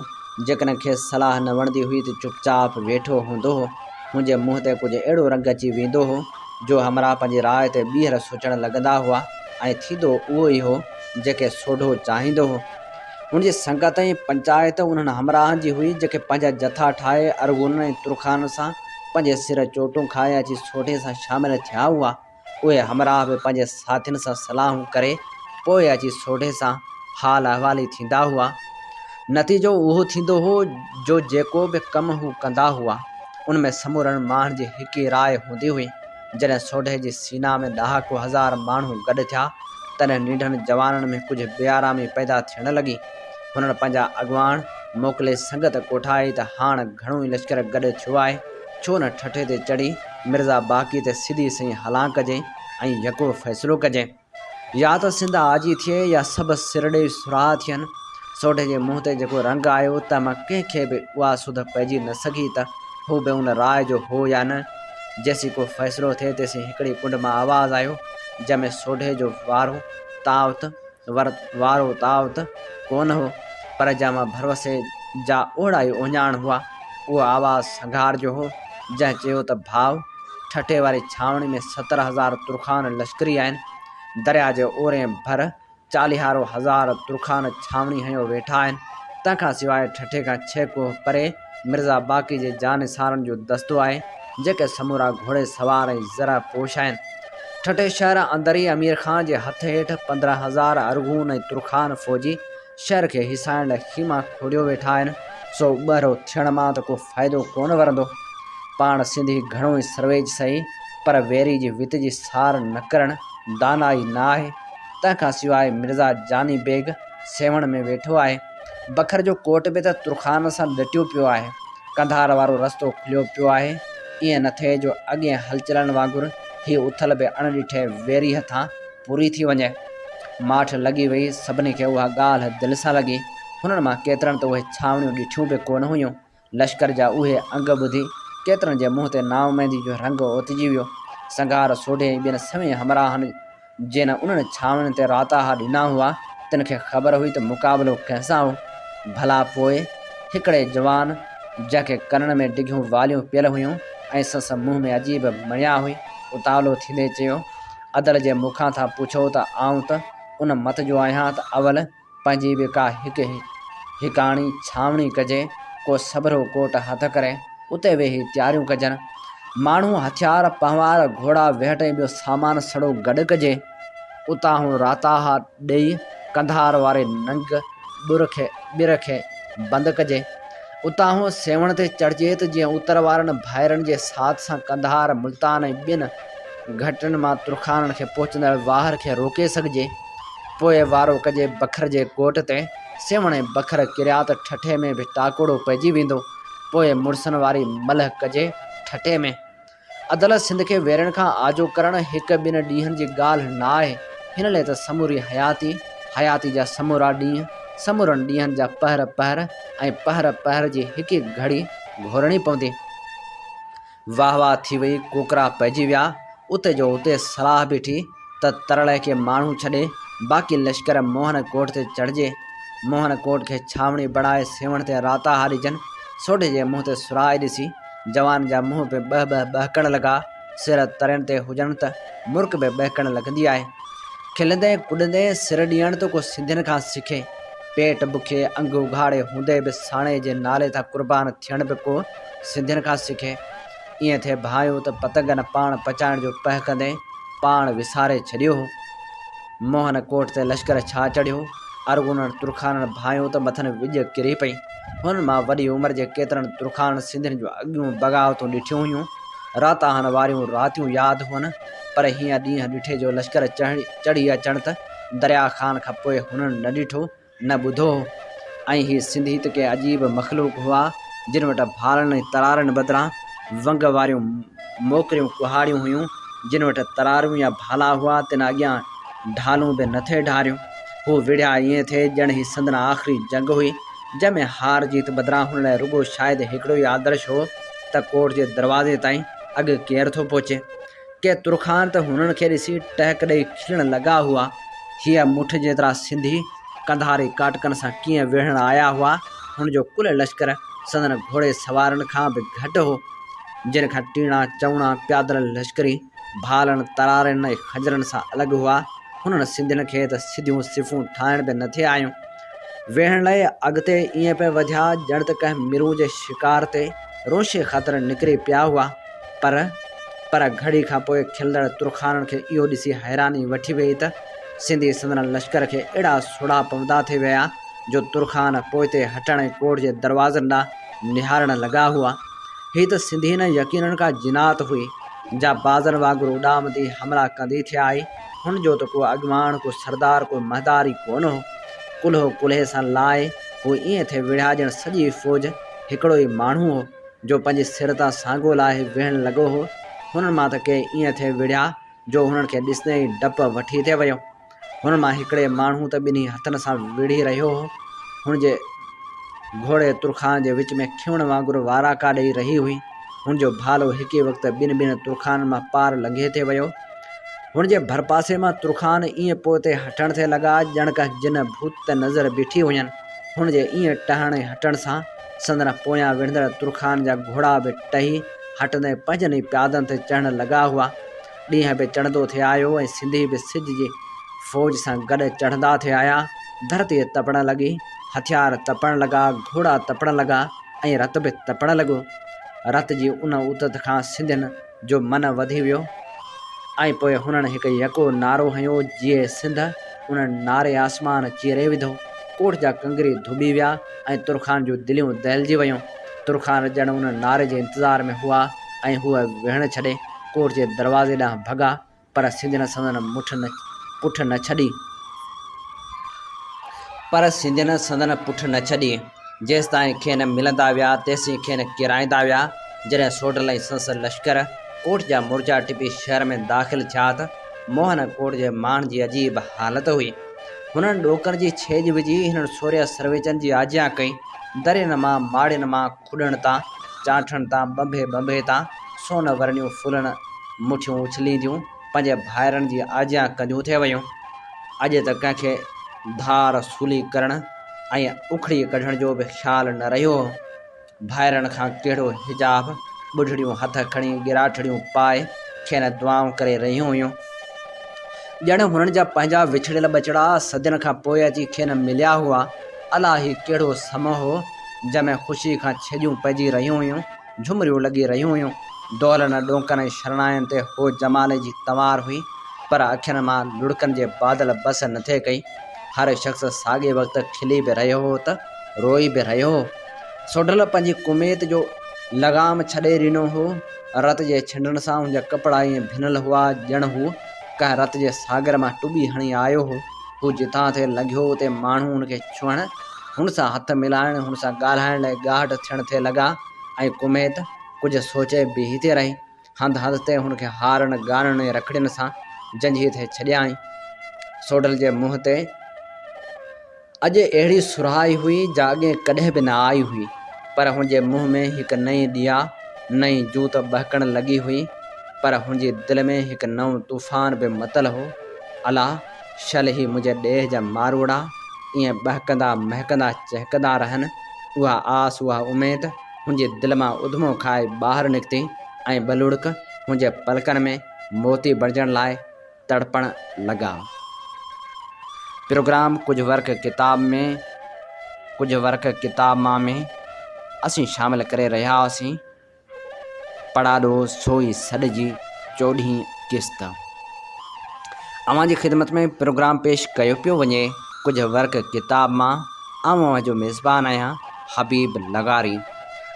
جيڪڏهن کيس صلاح نه وڻندي هئي ته چپ چاپ ويٺو هوندو هو. هن جي منهن تي ڪجهه اهڙو رنگ اچي ويندو هو، جو همراهه پنهنجي راء تي ٻيهر سوچڻ لڳندا هئا ۽ ٿيندو اهو ئي هو، جيڪي سوڍو چاهيندو هو. هن جي سنگت ۽ پنچائت انهن همراهن جي هئي، جيڪي پنهنجا جٿا ٺاهي ارغونن ۽ ترخانن سان پنهنجي سر چوٽون کائي اچي سوڍي سان شامل ٿيا هئا. اهي همراهه به پنهنجي ساٿين سان صلاحون ڪري پوء اچي سوڍي سان حال احوالي ٿيندا هئا. نتيجو اهو ٿيندو هو جو جيڪو به ڪم هو ڪندا هئا، ان ۾ سمورن ماڻهن جي هڪ ئي راء هوندي هئي. جڏهن سوڍي جي سينا ۾ ڏهاڪو هزار ماڻهو گڏ ٿيا، تڏهن ننڍن جوانن ۾ ڪجهه بي آرامي پيدا ٿيڻ لڳي. هنن پنهنجا اڳواڻ موڪلي سنگت ڪوٺائي ته هاڻ گهڻو ئي لشڪر گڏ ٿيو آهي، ڇو نه ٺٽي تي چڙهي مرزا باقي تي سڌي سئين هلان ڪجي ۽ يڪو فيصلو ڪجي. يا ته سنڌ آجي ٿئي يا سڀ سر ڏيئي سراها ٿين. سوڍي جي منهن تي جيڪو رنگ آيو، تنهن مان ڪنهن کي به اها سڌ پئجي نه سگهي ته هو به ان راء جو هو يا نه. جيسين ڪو فيصلو ٿئي تيسين هڪڙي ڪنڊ مان آواز آيو، جنهن ۾ سوڍي جو وارو تاوت وارو تاوت ڪونه هو، پر جنهن مان ڀروسي جا اهڙا ئي اهڃاڻ هئا. اهو آواز سنگهار جو هو، جنهن چيو ته ڀاء! ٺٽي واري ڇانوڻي ۾ 70,000 ترخان لشڪري آهن. درياء جي اورئين ڀر چاليهارو هزار ترخان ڇانوڻي هنيو ويٺا آهن. تنهن کان سواء ٺٽي کان ڇهه ڪوهه پري مرزا باقي جي جانثارن جو دستو آهي، جيڪي سمورا گهوڙي سوار ۽ زرهه پوش آهن. ٺٽي شهر اندر ئي امير خان جي هٿ هيٺ 15,000 ارغون ۽ ترخان فوجي شهر کي هيسائڻ لاء خيما کوڙيو ويٺا آهن، سو ٻهرو ٿيڻ مان ته ڪو فائدو ڪونه ورندو. پاڻ سنڌي گهڻو ئي سرويچ سهي، پر ويري جي وت جي سار نه ڪرڻ دانائي نه آهي. تنهن کان سواء مرزا جاني بيگ سيوهڻ ۾ ويٺو آهي. بکر جو ڪوٽ به ته ترخان سان ڏٽيو پيو آهي. قنڌار وارو رستو کليو پيو آهي. ائين نه ٿئي جو اڳئين هلچلن وانگر هي اٿل به اڻ ڏٺي ويري هٿان پوري ٿي وڃي. ماٺ لڳي وئي. سڀني کي اها ڳالهه دل سان لڳي. هنن مان ڪيترن ته اهي ڇانوڻيون ڏٺيون به ڪونه هيون. لشڪر جا اهي انگ ٻڌي ڪيترن جي منهن تي نااميدي جو رنگ اوتجي ويو. سنگهار، سوڍي ۽ ٻين سوين همراهن جن انهن ڇانوڻين تي راتاها ڏنا هئا، تن کي خبر هئي ته مقابلو ڪنهن سان هو. ڀلا پوء هڪڙي جوان، جنهن کي ڪنن ۾ ڊگهيون واليون پيل هيون ۽ سندس منهن ۾ عجيب مڻيا هئي، اتاولو ٿيندي چيو، عدل جي مون کان ٿا پڇو ته آئون ته ان مت جو آهيان ته اول پنهنجي به ڪا هڪ هڪاڻي ڇانوڻي ڪجي، ڪو سڀرو ڪوٽ هٿ ڪري، اتي ويهي تياريون ڪجن. ماڻهو، هٿيار، پنهوار، گهوڙا، ويهٽ ۽ ٻيو سامان سڙو گڏ ڪجي. اتاهون راتاها ڏيئي قنڌار واري ننگ ٻر کي بند ڪجي. اتاهون سيوهڻ تي چڙهجي ته جيئن اتر وارن ڀائرن جي ساٿ سان قنڌار، ملتان ۽ ٻين گهٽين مان ترخانن کي پهچندڙ واهر کي روڪي سگهجي. پوء وارو ڪجي بکر جي ڪوٽ تي، سيوهڻ ۽ بکر ڪريا ته ٺٽي ۾ به ٽاڪوڙو پئجي ويندو. پوء مڙسن واري ملهه ڪجي ٺٽي ۾. عدالت سنڌ کي ويرين کان آجو ڪرڻ هڪ ٻن ڏينهن جي ڳالهه نه آهي. هن لئه ته سموري حياتي، حياتي جا سمورا ڏينهن، سمورن ڏينهن جا پهر پهر ۽ پهر پهر جي هڪ هڪ گهڙي گهورڻي پوندي. واهه واهه ٿي وئي، ڪوڪرا پئجي ويا. اتي جو اتي صلاح بيٺي ته ترڙي کي ماڻهو ڇڏي باقي لشڪر موهن ڪوٽ تي چڙهجي. موهن ڪوٽ کي ڇانوڻي بڻائي سيوهڻ تي راتاها ڏجن. سوڍي جي منهن تي سرهائي ڏسي جوان جا منهن به ٻهه ٻهه ٻهڪڻ لڳا. سر ترين تي هجن ته مرڪ به ٻهڪڻ لڳندي آهي. کلندي ڪڏندي سر ڏيڻ ته ڪو سنڌين کان سکي. پيٽ بکي انگ اگهاڙي هوندي به ساڻي جي نالي تان قربان ٿيڻ به ڪو سنڌين کان سکي. ائين ٿئي ڀانئيو ته پتنگن پاڻ پچائڻ جو پهه ڪندي پاڻ وساري ڇڏيو هو. موهن ڪوٽ تي لشڪر ڇا چڙهيو، ارغونن ترخانن ڀانئيو ته مٿن وڄ ڪري پئي. هنن مان وڏي عمر جي ڪيترن ترخانن سنڌين جون اڳيون بغاوتون ڏٺيون هيون. راتاهن واريون راتيون ياد هئن، پر هينئر ڏينهن ڏٺي جو لشڪر چڙهي اچڻ ته دريا خان کان پوء هنن نه ڏٺو. نه ٻڌو هو ۽ هي سنڌي ته ڪي عجيب مخلوق هئا، جن وٽ ڀالن ۽ ترارن بدران ونگ واريون موڪريون ڪهاڙيون هيون، جن وٽ تراريون يا ڀالا هئا، تن اڳيان ڍالون به نه ٿي ڍاريون. هو وڙهيا ائين ٿي ڄڻ هي سندن آخري جنگ هئي، جنهن ۾ هار جيت بدران هن لاء رڳو شايد هڪڙو ئي آدرش هو ته ڪوٽ جي دروازي تائين اڳ ڪير ٿو پهچي. ڪي ترخان ته هنن کي ڏسي ٽهڪ ڏئي کلڻ لڳا هئا. هيء مٺ جيترا سنڌي قنڌاري ڪاٽڪن سان ڪيئن وڙهڻ آيا هئا. هن جو ڪل لشڪر سندن گهوڙي سوارن کان به گهٽ هو، جن کان ٽيڻا چئوڻا پيادل لشڪري ڀالن، ترارين ۽ خنجرن سان الڳ هئا. هنن سنڌين کي ته سڌيون صفون ٺاهڻ به نه ٿي آيون. ويهڻ لاء اڳتي ائين پئي وڌيا ڄڻ ته ڪنهن مرون جي شڪار تي روشي خاطر نڪري پيا هئا. پر پر گهڙي کان پوء کلندڙ ترخانن کي اهو ڏسي حيراني وٺي ويئي ته سنڌي سندن لشڪر کي اهڙا سوڙها پوندا ٿي ويا جو ترخان پوئتي هٽڻ ۽ ڪوٽ جي دروازن ڏانهن نهارڻ لڳا هئا. هي ته سنڌي نه يقينن ڪا جنات هئي، جا بازن وانگر اڏامندي حملا ڪندي ٿي آئي. هن جو ته ڪو اڳواڻ، ڪو سردار، ڪو مهدار ئي ڪونه هو. ڪلهو ڪلهي سان لائي هو ائين ٿي وڙهيا ڄڻ سڄي فوج هڪڙو ئي ماڻهو هو. جو پنهنجي سر تان سانگو لاهي ويهڻ لڳو هو. هنن مان ته ڪي ائين ٿي وڙهيا جو هنن کي ڏسندي ئي ڊپ وٺي ٿي ويو. هنن مان هڪڙي ماڻهو ته ٻنهي هٿن سان وڙهي رهيو هو. هن جي گهوڙي ترخان جي وچ ۾ کيوڻ وانگر واراڪا ڏيئي رهي هئي. هن جو ڀالو هڪ ئي وقت ٻن ٻن ترخانن مان پار لنگهي ٿي ويو. هن جي ڀرپاسي مان ترخان ائين پوئتي هٽڻ ٿي لڳا، ڄڻ ڪنهن جن ڀوت تي نظر بيٺي هين. هن جي ائين ٽهڻ ۽ هٽڻ سان سندن پويان وڙهندڙ ترخان جا گهوڙا به ٽهي هٽندي پنهنجن ئي پيادن تي چڙهڻ لڳا هئا. ڏينهن به چڙهندو ٿي آيو ۽ سنڌي به سج جي فوج سان گڏ چڙهندا ٿي آيا. ڌرتي تپڻ لڳي، هٿيار تپڻ لڳا، گهوڙا تپڻ لڳا ۽ رت به تپڻ لڳو. رت جي ان اتت کان سنڌين جو من وڌي ويو ۽ پوء هنن هڪ يڪو نعرو هنيو، جيئي سنڌ! ان نعري آسمان چيري وڌو. ڪوٺ جا ڪنگري ڌٻي ويا ۽ ترخان جون دليون دهلجي ويون. ترخان ڄڻ ان نعري جي انتظار ۾ هئا ۽ هو ويهڻ ڇڏي ڪوٺ جي دروازي ڏانهن ڀڳا، پر سنڌين سندن مٺ نه پٺ نه ڇڏي. پر سنڌين سندن پٺ نه ڇڏي. جيستائين کين ملندا ويا، تيسين کين ڪيرائيندا ويا. جڏهن سوڍل ۽ سندس لشڪر ڪوٽ جا مورچا ٽپي شهر ۾ داخل ٿيا ته موهن ڪوٽ جي ماڻهن جي عجيب حالت هئي. هنن ڏوڪن جي ڇيڄ وجهي هنن سورهيه سرويچن جي آجيان ڪئي. درين مان، ماڙين مان، کڏڻ تان، چانٺن تان، ٻنڀي ٻنڀي تان سون ورنيون ڦلن مٺيون اڇلينديون پنهنجي ڀائرن جي آجيان ڪنديون ٿي ويون. اڄ ته ڪنهن کي ڌار سولي ڪرڻ ۽ اکڙي ڪڍڻ جو به خيال نه رهيو هو. ڀائرن کان ڪهڙو حجاب، ٻڍڙيون هٿ کڻي ڳراٺڙيون پائي کين دعائون ڪري رهيون هيون. ڄڻ هنن جا پنهنجا وڇڙيل ٻچڙا صدين کان پوء اچي کين مليا هئا. الا هي ڪهڙو سمو هو، جنهن ۾ خوشيء کان ڇيڄون پئجي رهيون هيون، جهمريون لڳي رهيون هيون. دهلن، ڏونڪن ۽ شرنائين تي هو جمالي جي تنوار هئي، پر اکين مان لڙڪن جي بادل بس نه ٿي ڪئي. هر شخص ساڳئي وقت کلي به رهيو هو ته روئي به رهيو هو. سوڍل پنهنجي ڪميت جو لغام ڇڏي ڏنو هو. رت جي ڇنڊڻ سان هن جا ڪپڙا ائين ڀنل هئا، ڄڻ هو ڪنهن رت جي ساگر مان ٽٻي هڻي آيو هو. هو جتان ٿي لنگهيو اتي ماڻهو هن کي ڇهڻ، هن سان هٿ ملائڻ، هن سان ڳالهائڻ لاء ڳاهٽ ٿيڻ ٿي لڳا ۽ ڪميت ڪجهه سوچي بيهي ٿي رهي. هنڌ هنڌ تي هن کي هارن، ڳانن ۽ رکڙين سان جنجهي ٿي ڇڏيائين. سوڍل جي منهن تي اڄ اهڙي سرهائي هئي جا اڳي ڪڏهن به نه آئي هئي، پر هن جي منهن ۾ هڪ نئين ڏيئا، نئين جوت ٻهڪڻ لڳي هئي، پر هن جي دل ۾ هڪ نئون طوفان به متل هو. الا! شل هي منهنجي ڏيهه جا ماروئڙا ائين ٻهڪندا، مهڪندا، چهڪندا رهن. اها آس، اها اميد هن جي دل مان اڌمو کائي ٻاهر نڪتي ۽ ٻه لڙڪ هن جي پلڪن ۾ موتي بڻجڻ لاء تڙپڻ لڳا. پروگرام ڪجهه ورق ڪتاب ۾ ڪجهه ورق ڪتاب مان ۾ اسين شامل ڪري رهيا هئاسين. پڙاڏو سوئي سڏ جي چوڏهين قسط اوهان جي خدمت ۾ پروگرام پيش ڪيو پيو وڃي ڪجهه ورق ڪتاب مان آئون اوهان جو ميزبان آهيان حبيب لغاري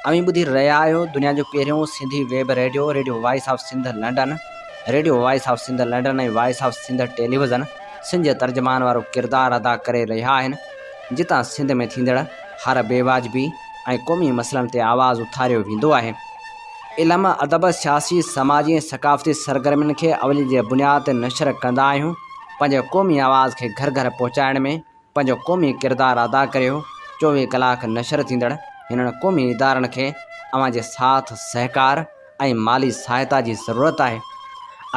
اوهين ٻڌي رهيا آهيو دنيا جو پهريون Sindhi web radio radio voice of Sindh London radio voice of Sindh London ۽ voice of Sindh television Sindh جي ترجمان وارو ڪردار ادا ڪري رهيا آهن جتان سنڌ ۾ ٿيندڙ هر بي واجبي ۽ قومي مسئلن تي آواز اٿاريو ويندو آهي. علم، ادب، سياسي، سماجي ۽ ثقافتي سرگرمين کي اولين جي بنياد تي نشر ڪندا آهيون. پنهنجي قومي آواز کي گهر گهر پهچائڻ ۾ پنهنجو قومي ڪردار ادا ڪريو. 24 ڪلاڪ نشر ٿيندڙ هنن قومي ادارن کي اوهان جي ساٿ، سهڪار ۽ مالي سهائتا جي ضرورت آهي.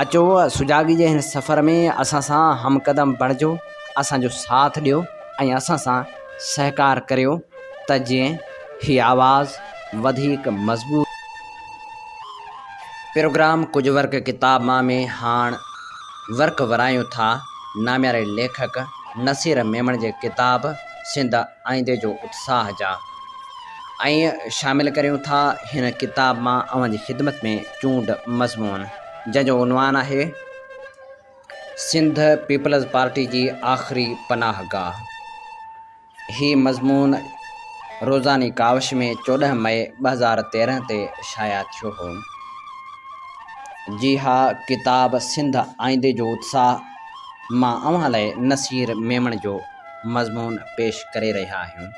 اچو سجاڳي جي هن سفر ۾ اسان سان هم قدم بڻجو، اسان جو ساٿ ڏيو ۽ اسان سان سهڪار ڪريو ته جيئن هي آواز وڌيڪ مضبوط. پروگرام ڪجهه ورق ڪتاب مان ۾ هاڻ ورق ورايون ٿا نامياري ليکڪ نصير ميمڻ جي ڪتاب سنڌ آئيندي جو اتساهه جا ۽ شامل ڪريون ٿا هن ڪتاب مان اوهان جي خدمت ۾ چونڊ مضمون جنهن جو عنوان آهي سنڌ پيپلز پارٽي جي آخري پناهه گاهه هي مضمون روزاني ڪاوش ۾ 14 مئي 2013 تي شايع ٿيو هو. جي ها ڪتاب سنڌ آئيندي جو اتساهه مان اوهان لاء نصير ميمڻ جو مضمون پيش ڪري رهيا آهيون.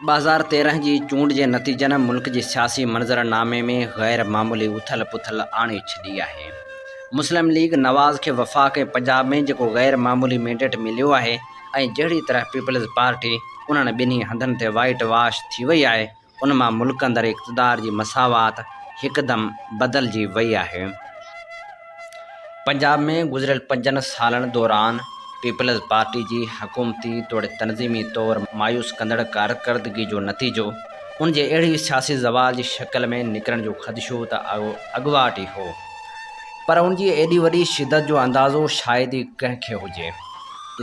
2013 جي چونڊ جي نتيجن ملڪ جي سياسي منظر نامي ۾ غير معمولي اٿل پٿل آڻي ڇڏي آهي. مسلم ليگ نواز کي وفاق ۽ پنجاب ۾ جيڪو غير معمولي مينڊيٽ مليو آهي ۽ جهڙي طرح پيپلز پارٽي انهن ٻنهي هنڌن تي وائيٽ واش ٿي وئي آهي، ان مان ملڪ اندر اقتدار جي مساوات هڪدم بدلجي وئي آهي. پنجاب ۾ گذريل پنجن سالن دوران پيپلز پارٽي جي حڪومتي توڙي تنظيمي طور مايوس ڪندڙ ڪارڪردگي جو نتيجو ان جي اهڙي سياسي زوال جي شڪل ۾ نڪرڻ جو خدشو ته اڳواٽ ئي هو پر ان جي ايڏي وڏي شدت جو اندازو شايد ئي ڪنهن کي هجي.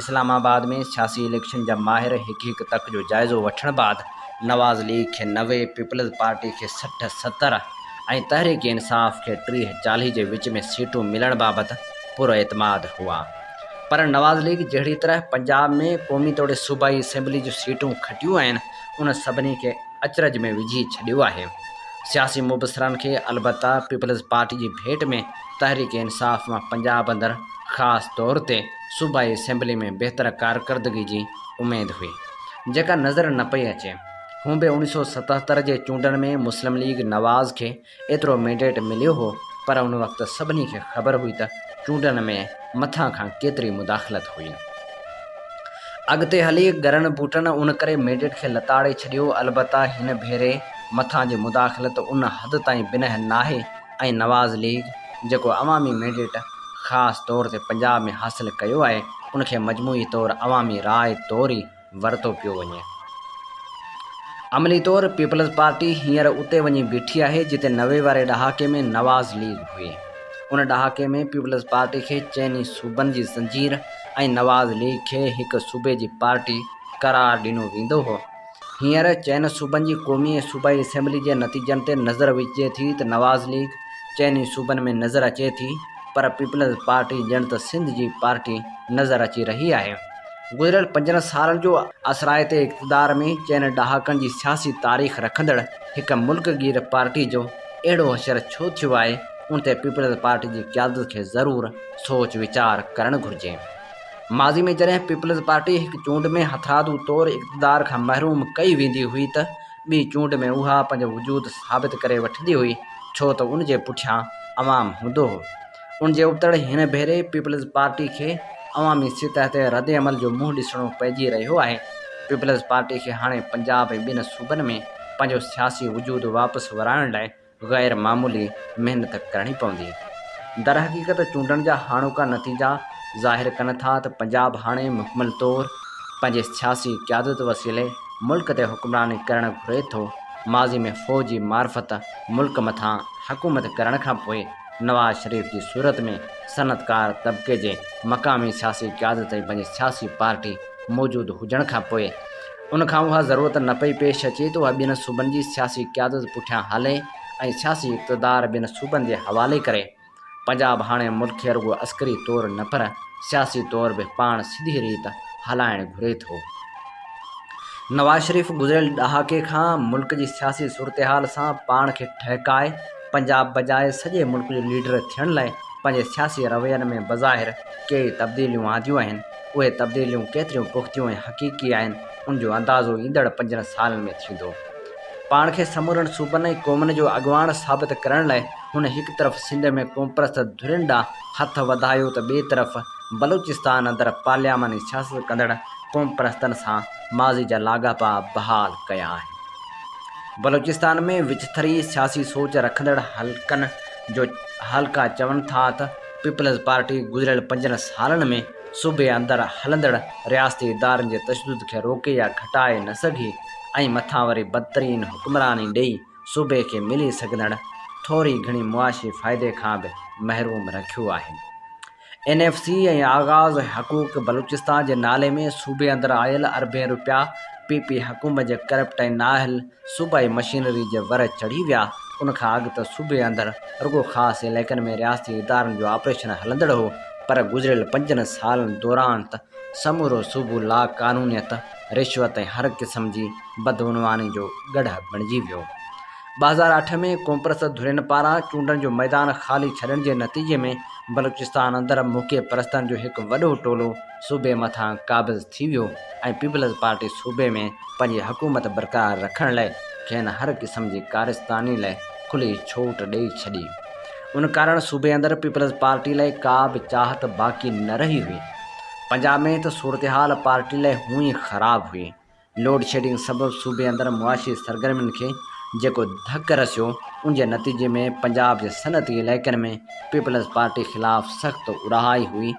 اسلام آباد ۾ سياسي اليڪشن جا ماهر هڪ هڪ تڪ جو جائزو وٺڻ بعد نواز ليگ کي 90، پيپلز پارٽي کي 60، 70 ۽ تحريڪ انصاف کي 30، 40 جي وچ ۾ سيٽون ملڻ بابت پراعتماد هئا پر نواز ليگ جهڙي طرح پنجاب ۾ قومي توڙي صوبائي اسيمبلي جون سيٽون کٽيون آهن ان سڀني کي اچرج ۾ وجهي ڇڏيو آهي. سياسي مبصرن کي البته پيپلز پارٽي جي ڀيٽ ۾ تحريڪ انصاف مان پنجاب اندر خاص طور تي صوبائي اسيمبلي ۾ بهتر ڪارڪردگي جي اميد هئي جيڪا نظر نه پئي اچي. هونء به 1977 جي چونڊن ۾ مسلم ليگ نواز کي ايترو مينڊيٽ مليو هو پر ان وقت سڀني کي خبر هئي ته چونڊن ۾ مٿان کان ڪيتري مداخلت هئي. اڳتي هلي ڳرن بوٽن ان ڪري مينڊيٽ کي لتاڙي ڇڏيو البته هن ڀيري مٿان جي مداخلت ان حد تائين بنهه ناهي ۽ نواز ليگ جيڪو عوامي مينڊيٽ خاص طور تي پنجاب ۾ حاصل ڪيو آهي ان کي مجموعي طور عوامي راء طور ئي ورتو پيو وڃي. عملي طور پيپلز پارٽي هينئر اتي وڃي بيٺي آهي جتي 90 واري ڏهاڪي ۾ نواز ليگ هئي. ان ڏهاڪي ۾ پيپلز پارٽي کي چئني صوبن جي زنجير ۽ نواز ليگ کي هڪ صوبي جي پارٽي قرار ڏنو ويندو هو. هينئر چئن صوبن جي قومي ۽ صوبائي اسيمبلي جي نتيجن تي نظر وجهجي ٿي ته نواز ليگ چئني صوبن ۾ نظر اچي ٿي پر پيپلز پارٽي ڄڻ ته سنڌ جي پارٽي نظر اچي رهي آهي. گذريل پنجن سالن جو اثرائتي اقتدار ۾ چئن ڏهاڪن جي سياسي تاريخ رکندڙ هڪ ملڪ گير پارٽي جو اهڙو حشر ڇو ٿيو آهي ان تي پيپلز پارٽي جي قيادت کي ضرور سوچ ويچار ڪرڻ گهرجي. ماضي ۾ جڏهن پيپلز پارٽي هڪ چونڊ ۾ هٿرادو طور اقتدار کان محروم ڪئي ويندي هئي ته ٻي چونڊ ۾ اها پنهنجو وجود ثابت ڪري وٺندي هئي ڇو ته ان جي پٺيان عوام هوندو هو. ان جي ابتڙ هن ڀيري پيپلز پارٽي کي عوامي سطح تي ردعمل جو منهن ڏسڻو پئجي رهيو آهي. پيپلز پارٽي کي هاڻي پنجاب ۽ ٻين صوبن ۾ پنهنجو سياسي وجود واپس ورائڻ لاء غير معمولي محنت ڪرڻي پوندي. درحقيقت چونڊن جا هاڻوڪا نتيجا ظاهر ڪن ٿا ته پنجاب هاڻي مڪمل طور پنهنجي سياسي قيادت وسيلي ملڪ تي حڪمراني ڪرڻ گهري ٿو. ماضي ۾ فوجي معرفت ملڪ مٿان حڪومت ڪرڻ کانپوء نواز شريف جي صورت ۾ صنعتڪار طبقي جي مقامي سياسي قيادت ۽ پنهنجي سياسي پارٽي موجود هجڻ کان پوء ان کان اها ضرورت نه پئي پيش اچي ته اها ٻين صوبن جي سياسي قيادت پٺيان هلي ۽ سياسي اقتدار ٻين صوبن جي حوالي ڪري. پنجاب هاڻي ملڪ کي رڳو عسڪري طور نه پر سياسي طور به پاڻ سڌي ريت هلائڻ گهري ٿو. نواز شريف گذريل ڏهاڪي کان ملڪ جي سياسي صورتحال سان پاڻ کي ٺهڪائي پنجاب بجاء سڄي ملڪ جو ليڊر ٿيڻ لاء پنهنجي سياسي روين ۾ بظاهر ڪيئي تبديليون آنديون آهن، اهي تبديليون ڪيتريون پختيون ۽ حقيقي آهن ان جو اندازو ايندڙ پنجن سالن ۾ ٿيندو. پاڻ کي سمورن صوبن ۽ قومن جو اڳواڻ ثابت ڪرڻ لاء هن هڪ طرف سنڌ ۾ قومپرست ڌرين ڏانهن هٿ وڌايو ته ٻئي طرف بلوچستان اندر پارلياماني سياست ڪندڙ قومپرستن سان ماضي جا لاڳاپا بحال ڪيا آهن. بلوچستان ۾ وچٿري سياسي سوچ رکندڙ حلقن جو حلقا چون ٿا ته پيپلز پارٽي گذريل پنجن سالن ۾ صوبي اندر هلندڙ رياستي ادارن جي تشدد کي روڪي يا گهٽائي نه سگهي ۽ مٿان وري بدترين حڪمراني ڏئي صوبي کي ملي سگهندڙ ٿوري گهڻي معاشي فائدي کان به محروم رکيو آهي. اين ايف سي ۽ آغاز حقوق بلوچستان جي نالي ۾ صوبي اندر آيل اربين روپيا پي پي حڪومت جي ڪرپٽ ۽ نااهل صوبائي مشينري جي ور چڙهي ويا ان کان اڳ ته صوبي اندر رڳو خاص علائقن ۾ رياستي ادارن جو آپريشن هلندڙ هو پر گذريل پنجن سالن دوران ته سمورو صوبو لاقانونيت، رشوت ۽ هر قسم جي بدعنواني جو ڳڙهه بڻجي ويو. 2008 ۾ قومپرست ڌرين پاران چونڊن جو ميدان خالي ڇڏڻ جي نتيجي ۾ بلوچستان اندر موقعي پرستن جو هڪ وڏو ٽولو صوبي مٿان قابض ٿي ويو ۽ پيپلز پارٽي صوبي ۾ پنهنجي حڪومت برقرار رکڻ لاء کين هر قسم جي ڪارستاني لاء کلي ڇوٽ ڏئي ڇڏي. ان ڪارڻ صوبي اندر پيپلز پارٽي لاء ڪا به چاهت باقي نه رهي هئي. پنجاب ۾ ته صورتحال پارٽي لاء هونئن ئي خراب هئي. لوڊشيڊنگ سبب صوبي اندر معاشي سرگرمين کي جيڪو ڌڪ رسيو، ان جي نتيجي ۾ پنجاب جي صنعتي علائقن ۾ پيپلز پارٽي خلاف سخت اڙهائي هئي.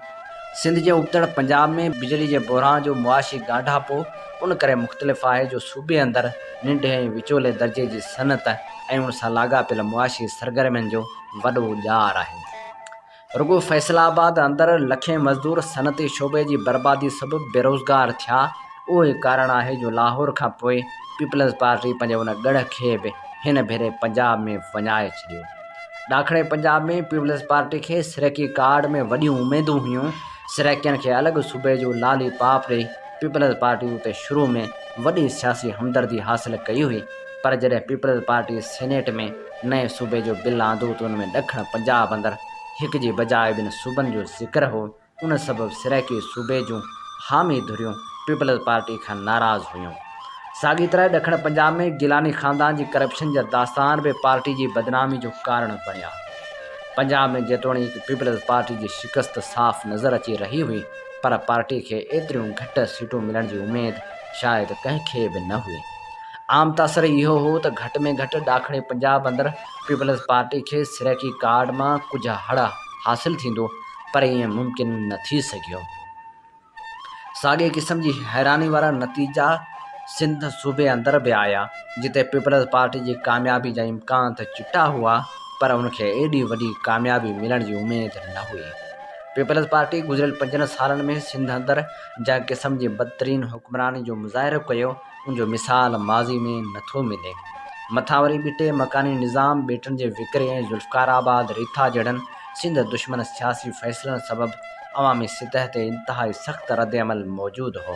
سنڌ جي ابتڙ پنجاب ۾ بجلي جي بحران جو معاشي ڳانڍاپو ان ڪري مختلف آهي جو صوبي اندر ننڍي ۽ وچولي درجي جي صنعت ۽ ان سان لاڳاپيل معاشي سرگرمين جو وڏو ڄار آهي. رڳو فيصل آباد اندر لکين مزدور صنعتي شعبي جي بربادي سبب بيروزگار ٿيا، اهو ئي ڪارڻ آهي جو لاهور کان پوء پيپلز پارٽي پنهنجي ان ڳڙهه کي به هن ڀيري پنجاب ۾ وڃائي ڇڏيو. ڏاکڻي پنجاب ۾ پيپلز پارٽي کي سرائيڪي ڪارڊ ۾ وڏيون اميدون هيون، سرائيڪين کي الڳ صوبي جو لالي پاپ ڏئي پيپلز پارٽي اتي شروع ۾ وڏي سياسي همدردي حاصل ڪئي هئي پر جڏهن پيپلز پارٽي سينيٽ ۾ نئين صوبي جو بل آندو ته ان ۾ ڏکڻ پنجاب اندر هڪ جي بجاء ٻن صوبن جو ذڪر هو، ان سبب سرائيڪي صوبي جون حامي ڌريون پيپلز پارٽي کان ناراض هيون. ساڳي طرح ڏکڻ پنجاب ۾ گيلاني خاندان جي ڪرپشن جا داستان به پارٽي جي بدنامي جو ڪارڻ بڻيا. پنجاب ۾ جيتوڻيڪ پيپلز پارٽي جي شڪست صاف نظر اچي رهي هئي پر پارٽي کي ايتريون گهٽ سيٽون ملڻ جي اميد شايد ڪنهن کي به نه هئي. عام تاثر اهو هو ته گهٽ ۾ گهٽ ڏاکڻي پنجاب اندر پيپلز پارٽي کي سرائيڪي ڪارڊ مان ڪجهه هڙ حاصل ٿيندو پر ائين ممڪن نه ٿي سگهيو. ساڳئي قسم جي حيراني وارا نتيجا سنڌ صوبي اندر به آيا جتي پيپلز پارٽي جي ڪاميابي جا امڪان ته چٽا هئا پر ان کي ايڏي وڏي ڪاميابي ملڻ جي اميد نه هئي. پيپلز پارٽي گذريل پنجن سالن ۾ سنڌ اندر جنهن قسم جي بدترين حڪمراني جو مظاهرو ڪيو ان جو مثال ماضي ۾ نه ٿو ملي. مٿان وري ٻٽي مڪاني نظام، ٻيٽن جي وڪري ۽ ذوالفقار آباد ريٿا جهڙن سنڌ دشمن سياسي فيصلن سبب عوامي سطح تي انتهائي سخت ردعمل موجود هو.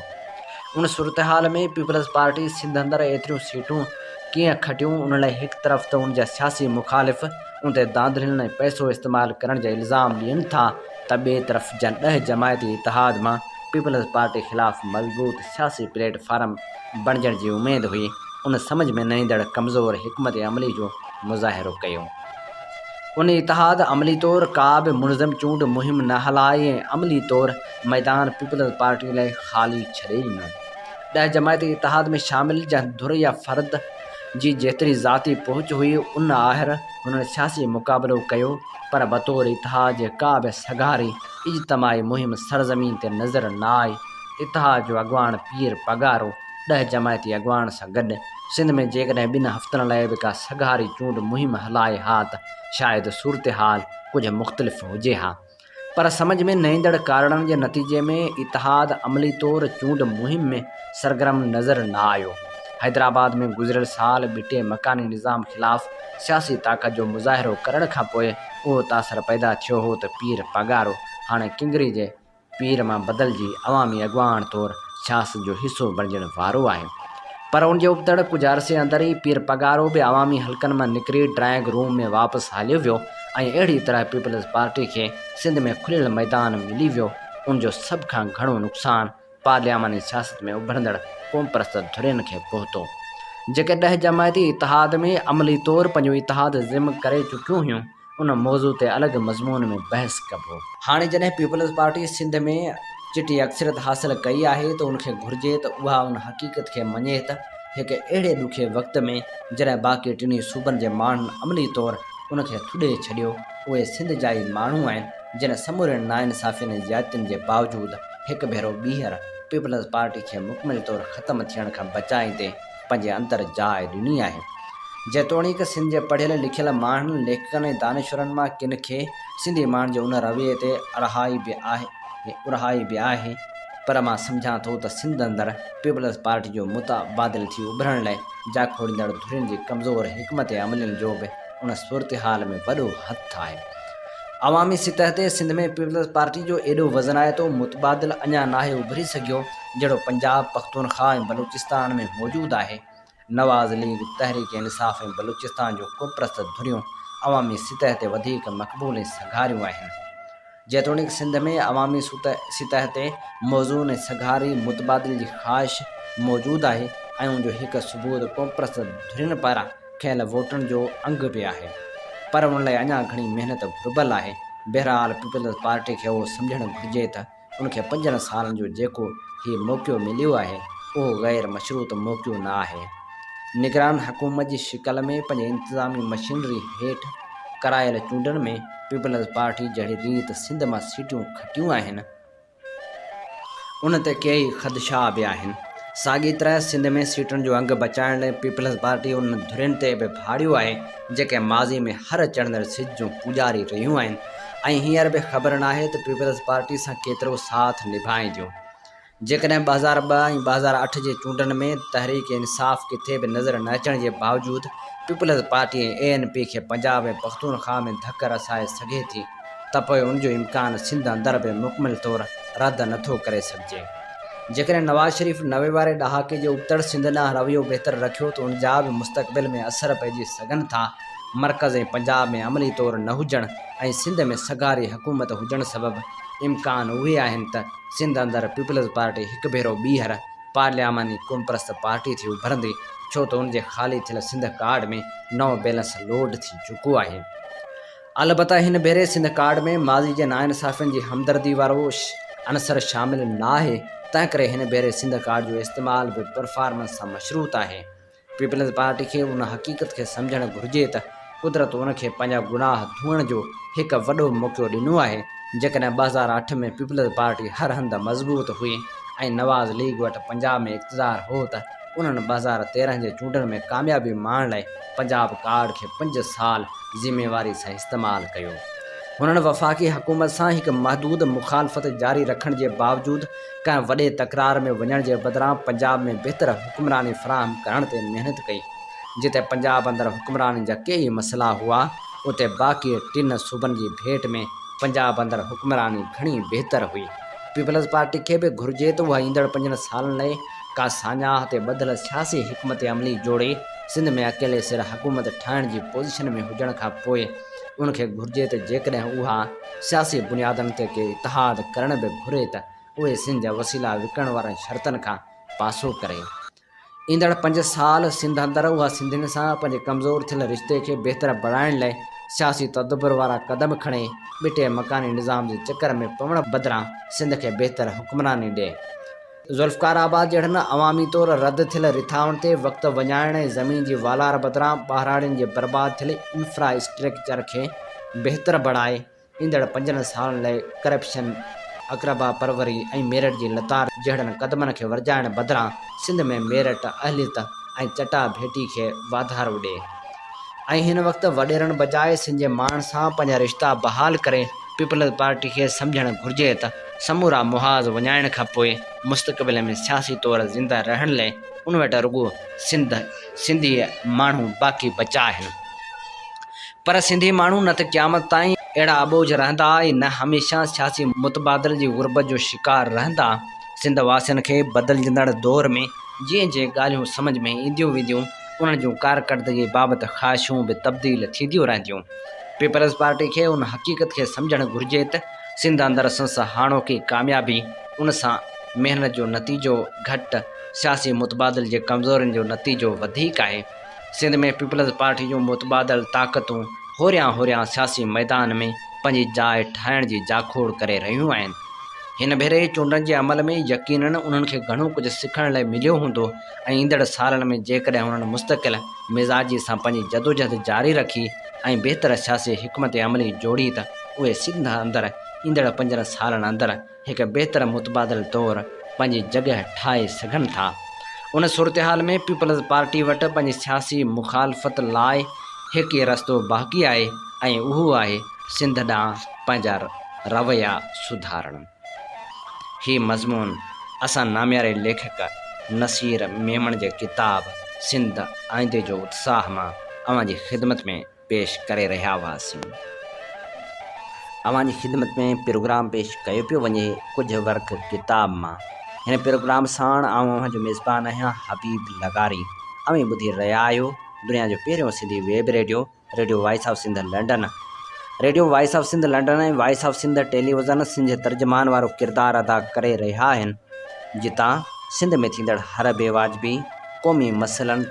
ان صورتحال ۾ پيپلز پارٽي سنڌ اندر ايتريون سيٽون ڪيئن کٽيون ان لاء هڪ طرف ته ان جا سياسي مخالف ان تي دانڌلين ۽ پئسو استعمال ڪرڻ جا الزام ڏين ٿا ته ٻئي طرف جن ڏهه جماعتي اتحاد مان پيپلز پارٽي خلاف مضبوط سياسي پليٽ فارم بڻجڻ جي اميد هئي، ان سمجهه ۾ نه ايندڙ ڪمزور حڪمت عملي جو مظاهرو ڪيو. ان اتحاد عملي طور ڪا به منظم چونڊ مهم نه هلائي ۽ عملي طور ميدان پيپلز پارٽي لاء خالي ڇڏي ڏنو. ڏهه جماعتي اتحاد ۾ شامل جنهن ڌر يا فرد جي جيتري ذاتي پهچ هئي، ان آهر هنن سياسي مقابلو ڪيو، پر بطور اتحاد جي ڪا به سگهاري اجتماعي مهم سرزمين تي نظر نه آئي. اتحاد جو اڳواڻ پير پاڳارو ڏهه جماعتي اڳواڻ سان گڏ سنڌ ۾ جيڪڏهن ٻن هفتن لاء به ڪا سگهاري چونڊ مهم هلائي ها ته شايد صورتحال ڪجهه مختلف هجي ها. پر سمجهه ۾ نه ايندڙ ڪارڻن جي نتيجي ۾ اتحاد عملي طور چونڊ مهم ۾ سرگرم نظر نه آيو. حيدرآباد ۾ گذريل سال ٻٽي مڪاني نظام خلاف سياسي طاقت جو مظاهرو ڪرڻ کانپوء اهو تاثر پيدا ٿيو هو ته پير پاڳارو هاڻي ڪنگري جي پير مان بدلجي عوامي اڳواڻ طور سياست جو حصو بڻجڻ وارو آهي. پر ان جي ابتڙ ڪجهه عرصي اندر ئي پير پاڳارو به عوامي حلقن مان نڪري ڊرائنگ روم ۾ واپس هليو ويو ۽ اهڙي طرح پيپلز پارٽي کي سنڌ ۾ کليل ميدان ملي ويو. ان جو سڀ کان گهڻو نقصان پارلياماني سياست ۾ اڀرندڙ قومپرست ڌرين کي پهتو، جيڪي ڏهه جماعتي اتحاد ۾ عملي طور پنهنجو اتحاد ضم ڪري چڪيون هيون، ان موضوع تي الڳ مضمون ۾ بحث ڪبو. هاڻي جڏهن پيپلز پارٽي سنڌ ۾ چٽي اڪثريت حاصل ڪئي آهي ته ان کي گهرجي ته اها ان حقيقت کي مڃي ته هڪ اهڙي ڏکي وقت ۾ جڏهن باقي ٽنهي صوبن جي ماڻهن عملي طور ان کي ٿڏي ڇڏيو، اهي سنڌ جا ئي ماڻهو آهن جن سمورين ناانصافين ۽ زيادتين جي باوجود هڪ ڀيرو ٻيهر پيپلز پارٽي کي مڪمل طور ختم ٿيڻ کان بچائيندي پنهنجي اندر جاء ڏني آهي. جيتوڻيڪ سنڌ جي پڙهيل لکيل ماڻهن، ليکڪن ۽ دانشورن مان ڪن کي سنڌي ماڻهن جي ان رويي تي ارهائي به آهي ارهائي به آهي پر مان سمجهان ٿو ته سنڌ اندر پيپلز پارٽي جو متبادل ٿي اڀرڻ لاء جاکوڙيندڙ ڌرين جي ڪمزور حڪمت عملين جو به ان صورتحال ۾ وڏو هٿ آهي. عوامي سطح تي سنڌ ۾ پيپلز پارٽي جو ايڏو وزنائتو متبادل اڃا ناهي اڀري سگهيو، جهڙو پنجاب، پختونخواهه ۽ بلوچستان ۾ موجود آهي. نواز ليگ، تحريڪ انصاف ۽ بلوچستان جون قومپرست ڌريون عوامي سطح تي وڌيڪ مقبول ۽ سگهاريون آهن. جيتوڻيڪ سنڌ ۾ عوامي سطح تي موزون ۽ سگهاري متبادل جي خواهش موجود آهي ۽ ان جو هڪ ثبوت قومپرست ڌرين پاران کنيل ووٽن جو انگ به آهي پر ان لاء اڃا گهڻي محنت گهربل آهي. بهرحال پيپلز پارٽي کي اهو سمجهڻ گهرجي ته ان کي پنجن سالن جو جيڪو هي موقعو مليو آهي اهو غير مشروط موقعو نه آهي. نگران حڪومت جي شڪل ۾ پنهنجي انتظامي مشينري هيٺ ڪرايل چونڊن ۾ پيپلز پارٽي جهڙي ريت سنڌ مان سيٽون کٽيون آهن، ان تي ڪيئي خدشا به آهن. ساڳي طرح سنڌ ۾ سيٽن جو انگ بچائڻ لاء پيپلز پارٽي انهن ڌرين تي به ڀاڙيو آهي، جيڪي ماضي ۾ هر چڙهندڙ سج جون پوڄاري رهيون آهن ۽ هينئر به خبر ناهي ته پيپلز پارٽي سان ڪيترو ساٿ نڀائينديون. جيڪڏهن 2002 ۽ 2008 جي چونڊن ۾ تحريڪ انصاف ڪٿي به نظر نه اچڻ جي باوجود peoples party ۽ A N P کي پنجاب ۽ پختونخواهه ۾ ڌڪ رسائي سگهي ٿي ته پوء ان جو امڪان سنڌ اندر به مڪمل طور رد نه ٿو ڪري سگهجي. جيڪڏهن نواز شريف 90 واري ڏهاڪي جي ابتڙ سنڌ ڏانهن رويو بهتر رکيو ته ان جا به مستقبل ۾ اثر پئجي سگهن ٿا. مرڪز ۽ پنجاب ۾ عملي طور نه هجڻ ۽ سنڌ ۾ سگهاري حڪومت هجڻ سبب امڪان اهي آهن ته سنڌ اندر پيپلز پارٽي هڪ ڀيرو ٻيهر پارلياماني قومپرست پارٽي ٿي اڀرندي ڇو ته ان جي خالي ٿيل سنڌ ڪارڊ ۾ نئون بيلنس لوڊ ٿي چڪو آهي. البته هن ڀيري سنڌ ڪارڊ ۾ ماضي جي ناانصافين جي همدردي وارو عنصر شامل ناهي تنهنڪري هن ڀيري سنڌ ڪارڊ جو استعمال به پرفارمنس سان مشروط آهي. پيپلز پارٽي کي ان حقيقت کي سمجهڻ گهرجي ته قدرت ان کي پنهنجا گناهه ڌوئڻ جو هڪ وڏو موقعو ڏنو آهي. جيڪڏهن 2008 ۾ پيپلز پارٽي هر هنڌ مضبوط هئي ۽ نواز ليگ وٽ پنجاب ۾ اقتدار هو ته انهن 2013 جي چونڊن ۾ ڪاميابي ماڻڻ لاء پنجاب ڪارڊ کي پنج سال ذميواري سان استعمال ڪيو. هنن وفاقي حڪومت سان هڪ محدود مخالفت جاري رکڻ جي باوجود ڪنهن وڏي تڪرار ۾ وڃڻ جي بدران پنجاب ۾ بهتر حڪمراني فراهم ڪرڻ تي محنت ڪئي. جتي پنجاب اندر حڪمراني جا ڪيئي مسئلا هئا، اتي باقي ٽن صوبن جي ڀيٽ ۾ پنجاب اندر حڪمراني گهڻي بهتر هئي. پيپلز پارٽي کي به گهرجي ته اها ايندڙ پنجن سالن لاء ڪا ساڃاهه تي ٻڌل سياسي حڪمت عملي جوڙي سنڌ ۾ اڪيلي سر حڪومت ٺاهڻ جي پوزيشن ۾ هجڻ کان پوء ان کي گهرجي ته جيڪڏهن اها سياسي بنيادن تي ڪي اتحاد ڪرڻ به گهري ته اهي سنڌ جا وسيلا وڪڻڻ وارن شرطن کان پاسو ڪري. ايندڙ پنج سال سنڌ اندر اها سنڌين سان پنهنجي ڪمزور ٿيل رشتي کي بهتر بڻائڻ لاء سياسي تدبر وارا قدم کڻي ٻٽي مڪاني نظام جي چڪر ۾ پوڻ بدران سنڌ کي بهتر حڪمراني ڏئي. ذوالفقار آباد جهڙن عوامي طور رد ٿيل رٿائن تي وقت وڃائڻ ۽ زمين جي والار بدران ٻهراڙين جي برباد ٿيل انفرا اسٽرڪچر کي بهتر بڻائي ايندڙ پنجن سالن لاء ڪرپشن، اقربا پروري ۽ ميرٽ جي لتاڙ جهڙن قدمن کي ورجائڻ بدران سنڌ ۾ ميرٽ، اهليت ۽ چٽا ڀيٽي کي واڌارو ڏئي ۽ هن وقت وڏيرن بجاء سنڌ جي ماڻهن سان پنهنجا رشتا بحال ڪري پيپلز پارٽي کي سمجهڻ گهرجي ته سمورا محاذ وڃائڻ کان پوء مستقبل ۾ سياسي طور زنده رهڻ لئه ان وٽ رڳو سنڌ سنڌي ماڻهو باقي بچا آهن. پر سنڌي ماڻهو نه ته قيامت تائين اهڙا اٻوجهه رهندا ۽ نه هميشه سياسي متبادل جي غربت جو شڪار رهندا. سنڌ واسين کي بدلجندڙ دور ۾ جيئن جيئن ڳالهيون سمجهه ۾ اينديون وينديون انهن جون ڪارڪردگي بابت خواهشون به تبديل ٿينديون رهنديون. پيپلز پارٽي کي ان حقيقت کي سمجهڻ گهرجي ته سنڌ اندر سنس هاڻوڪي ڪاميابي ان سان محنت جو نتيجو گهٽ، سياسي متبادل جي ڪمزورين جو نتيجو وڌيڪ آهي. سنڌ ۾ پيپلز پارٽي جون متبادل طاقتون هوريان هوريان سياسي ميدان ۾ پنهنجي جاء ٺاهڻ جي جاکوڙ ڪري رهيون آهن. هن ڀيري چونڊن جي عمل ۾ يقينن انهن کي گهڻو ڪجهه سکڻ لاء مليو هوندو ۽ ايندڙ سالن ۾ جيڪڏهن انهن مستقل مزاجي سان پنهنجي جدوجهد جاري رکي ۽ بهتر سياسي حڪمت عملي جوڙي ته اهي سنڌ اندر ايندڙ پنجن سالن اندر هڪ بهتر متبادل طور پنهنجي جڳهه ٺاهي سگهن ٿا. ان صورتحال ۾ پيپلز پارٽي وٽ پنهنجي سياسي مخالفت لاء هڪ ئي رستو باقي آهي ۽ اهو آهي سنڌ ڏانهن پنهنجا رويا سڌارڻ. هي مضمون اسان نامياري ليکڪ نصير ميمڻ جي ڪتاب سنڌ آئيندي جو اتساهه مان اوهان جي خدمت ۾ پيش ڪري رهيا هئاسين. اوهان جي خدمت ۾ پروگرام پيش ڪيو پيو وڃي ڪجهه ورق ڪتاب مان. هن پروگرام ساڻ آئون اوهان جو ميزبان آهيان حبيب لغاري. اوهين ٻڌي رهيا آهيو دنيا جو پهريون Sindhi web radio radio voice of Sindh London, radio voice of Sindh London ۽ voice of Sindh television Sindh جي ترجمان وارو ڪردار ادا ڪري رهيا آهن، جتان سنڌ ۾ ٿيندڙ هر بي واجبي، قومي مسئلن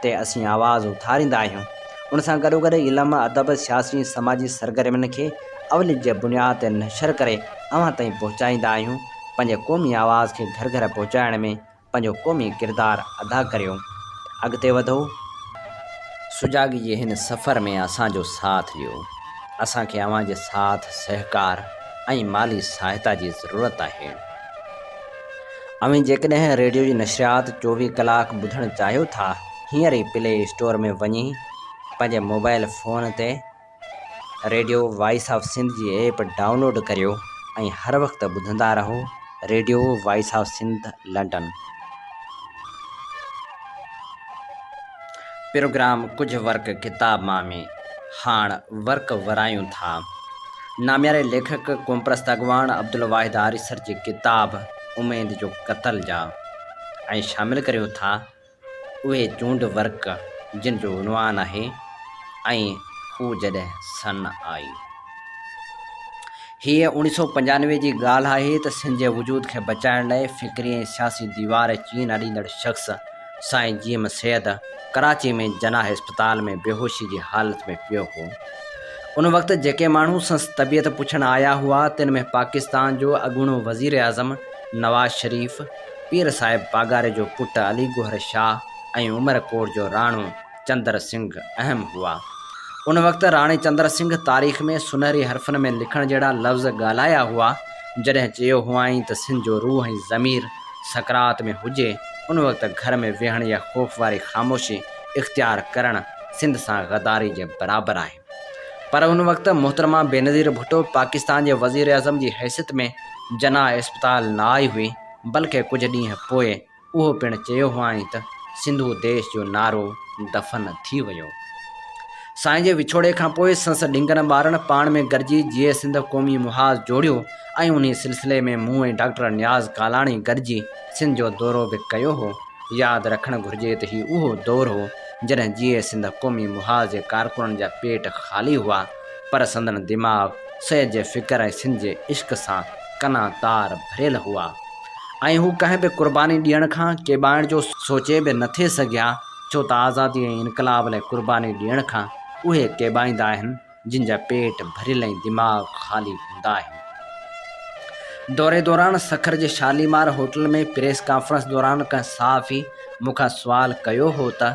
تي اسين آواز اٿاريندا آهيون. ان سان گڏوگڏ علم، ادب، سياسي ۽ سماجي سرگرمين کي اوليت جي بنياد تي نشر ڪري اوهان تائين پهچائيندا آهيون. پنهنجي قومي آواز کي گهر گهر پهچائڻ ۾ پنهنجو قومي ڪردار ادا ڪريو. اڳتي وڌو. سجاڳي جي هن سفر ۾ اسان جو ساٿ ڏيو. اسان کي اوهان جي ساٿ، سهڪار ۽ مالي سهائتا جي ضرورت آهي. اوهين جيڪڏهن ريڊيو جي نشريات 24 ڪلاڪ ٻڌڻ چاهيو ٿا، هينئر ئي پلي اسٽور ۾ وڃي پنهنجي موبائل فون تي ريڊيو وائس آف سنڌ جي ايپ ڊائونلوڊ ڪريو ۽ هر وقت ٻڌندا رهو radio voice of Sindh London. Programme ڪجهه ورق ڪتاب مان ۾ هاڻ ورق ورايون ٿا. نامياري ليکڪ قومپرست اڳواڻ عبدالواحد آريسر جي ڪتاب اميد جو قتل جا ۽ شامل ڪريو ٿا. اهي چونڊ ورق جن جو عنوان آهي ۽ هو جڏهن سن آئي. هيء اوڻيهه سئو پنجانوي جي ڳالهه آهي ته سنڌ جي وجود کي بچائڻ لاء فڪري ۽ سياسي ديوار چين اڏيندڙ شخص سائين جي ايم سيد ڪراچي ۾ جناح اسپتال ۾ بيهوشي جي حالت ۾ پيو هو. ان وقت جيڪي ماڻهو سندس طبيعت پڇڻ آيا هئا تن ۾ پاڪستان جو اڳوڻو وزيراعظم نواز شريف، پير صاحب پاڳاري جو پٽ علي گوهر شاهه ۽ عمر ڪوٽ جو راڻو چندر سنگهه اهم هئا. ان وقت راڻي چندر سنگهه تاريخ ۾ سونهري حرفن ۾ لکڻ جهڙا لفظ ڳالهايا هئا، جڏهن چيو هئائين ته سنڌ جو روح ۽ ضمير سڪرات ۾ هجي، ان وقت گهر ۾ ويهڻ يا خوف واري خاموشي اختيار ڪرڻ سنڌ سان غداري جي برابر آهي. پر ان وقت محترمه بينظير ڀٽو پاڪستان جي وزيراعظم جي حيثيت ۾ جناح اسپتال نه آئي هئي، بلڪه ڪجهه ڏينهن پوء اهو پڻ چيو هئائين ته سنڌو ديش جو نعرو دفن ٿي ويو. سائين جي وڇوڙي کان پوء سنس ڏنگن ٻارن پاڻ ۾ گڏجي جيئي سنڌ قومي محاذ جوڙيو ۽ انهي سلسلي ۾ مون ۽ ڊاڪٽر نياز ڪالاڻي گڏجي سنڌ جو دورو به ڪيو هو. ياد رکڻ گهرجي ته هي اهو دور هو جڏهن جيئي سنڌ قومي محاذ جي ڪارڪنن جا پيٽ خالي هئا پر سندن دماغ سيد جي فڪر ۽ سنڌ جي عشق سان ڪنا تار ڀريل هئا ۽ هو ڪنهن به قرباني ڏيڻ کان ڪيٻائڻ جو سوچي به نٿي سگهيا ڇو ته آزادي ۽ انقلاب لاء قرباني ڏيڻ کان اهي ڪيٻائيندا آهن جن جا پيٽ ڀريل ۽ دماغ خالي هوندا آهن. دوري دوران سکر جي شاليمار هوٽل ۾ پريس ڪانفرنس دوران ڪنهن صحافي مون کان سوال ڪيو هو ته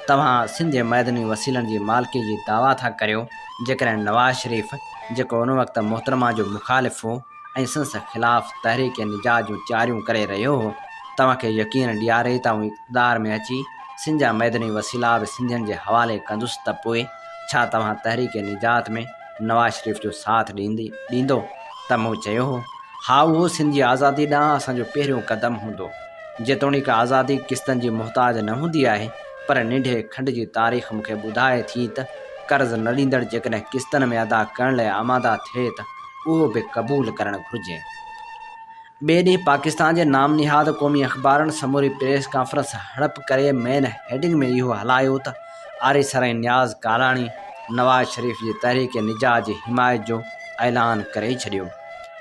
توهان سنڌ جي معدني وسيلن جي مالڪي جي دعويٰ ٿا ڪريو جيڪڏهن نواز شريف جيڪو ان وقت محترمه جو مخالف هو ۽ سنس خلاف تحريڪ نجات جون تياريون ڪري رهيو هو، توهان کي يقين ڏياري ته آئون اقتدار ۾ اچي سنڌ جا معدني وسيلا به سنڌين جي حوالي ڪندس ته پوء ڇا توهان تحريڪ نجات ۾ نواز شريف جو ساٿ ڏيندو ته مون چيو هو، ها اهو سنڌ جي آزادي ڏانهن اسان جو پهريون قدم هوندو. جيتوڻيڪ آزادي قسطن جي محتاج نه هوندي آهي پر ننڍي کنڊ جي تاريخ مون کي ٻڌائي ٿي ته قرض نه ڏيندڙ جيڪڏهن قسطن ۾ ادا ڪرڻ لاء آماده ٿئي ته اهو به قبول ڪرڻ گهرجي. ٻئي ڏينهن پاڪستان جي نام نهاد قومي اخبارن سموري پريس ڪانفرنس هڙپ ڪري مين هيڊنگ ۾ اهو هلايو ته آريسر ۽ نياز ڪالاڻي نواز شريف جي تحريڪ نجات جي حمايت جو اعلان ڪري ڇڏيو.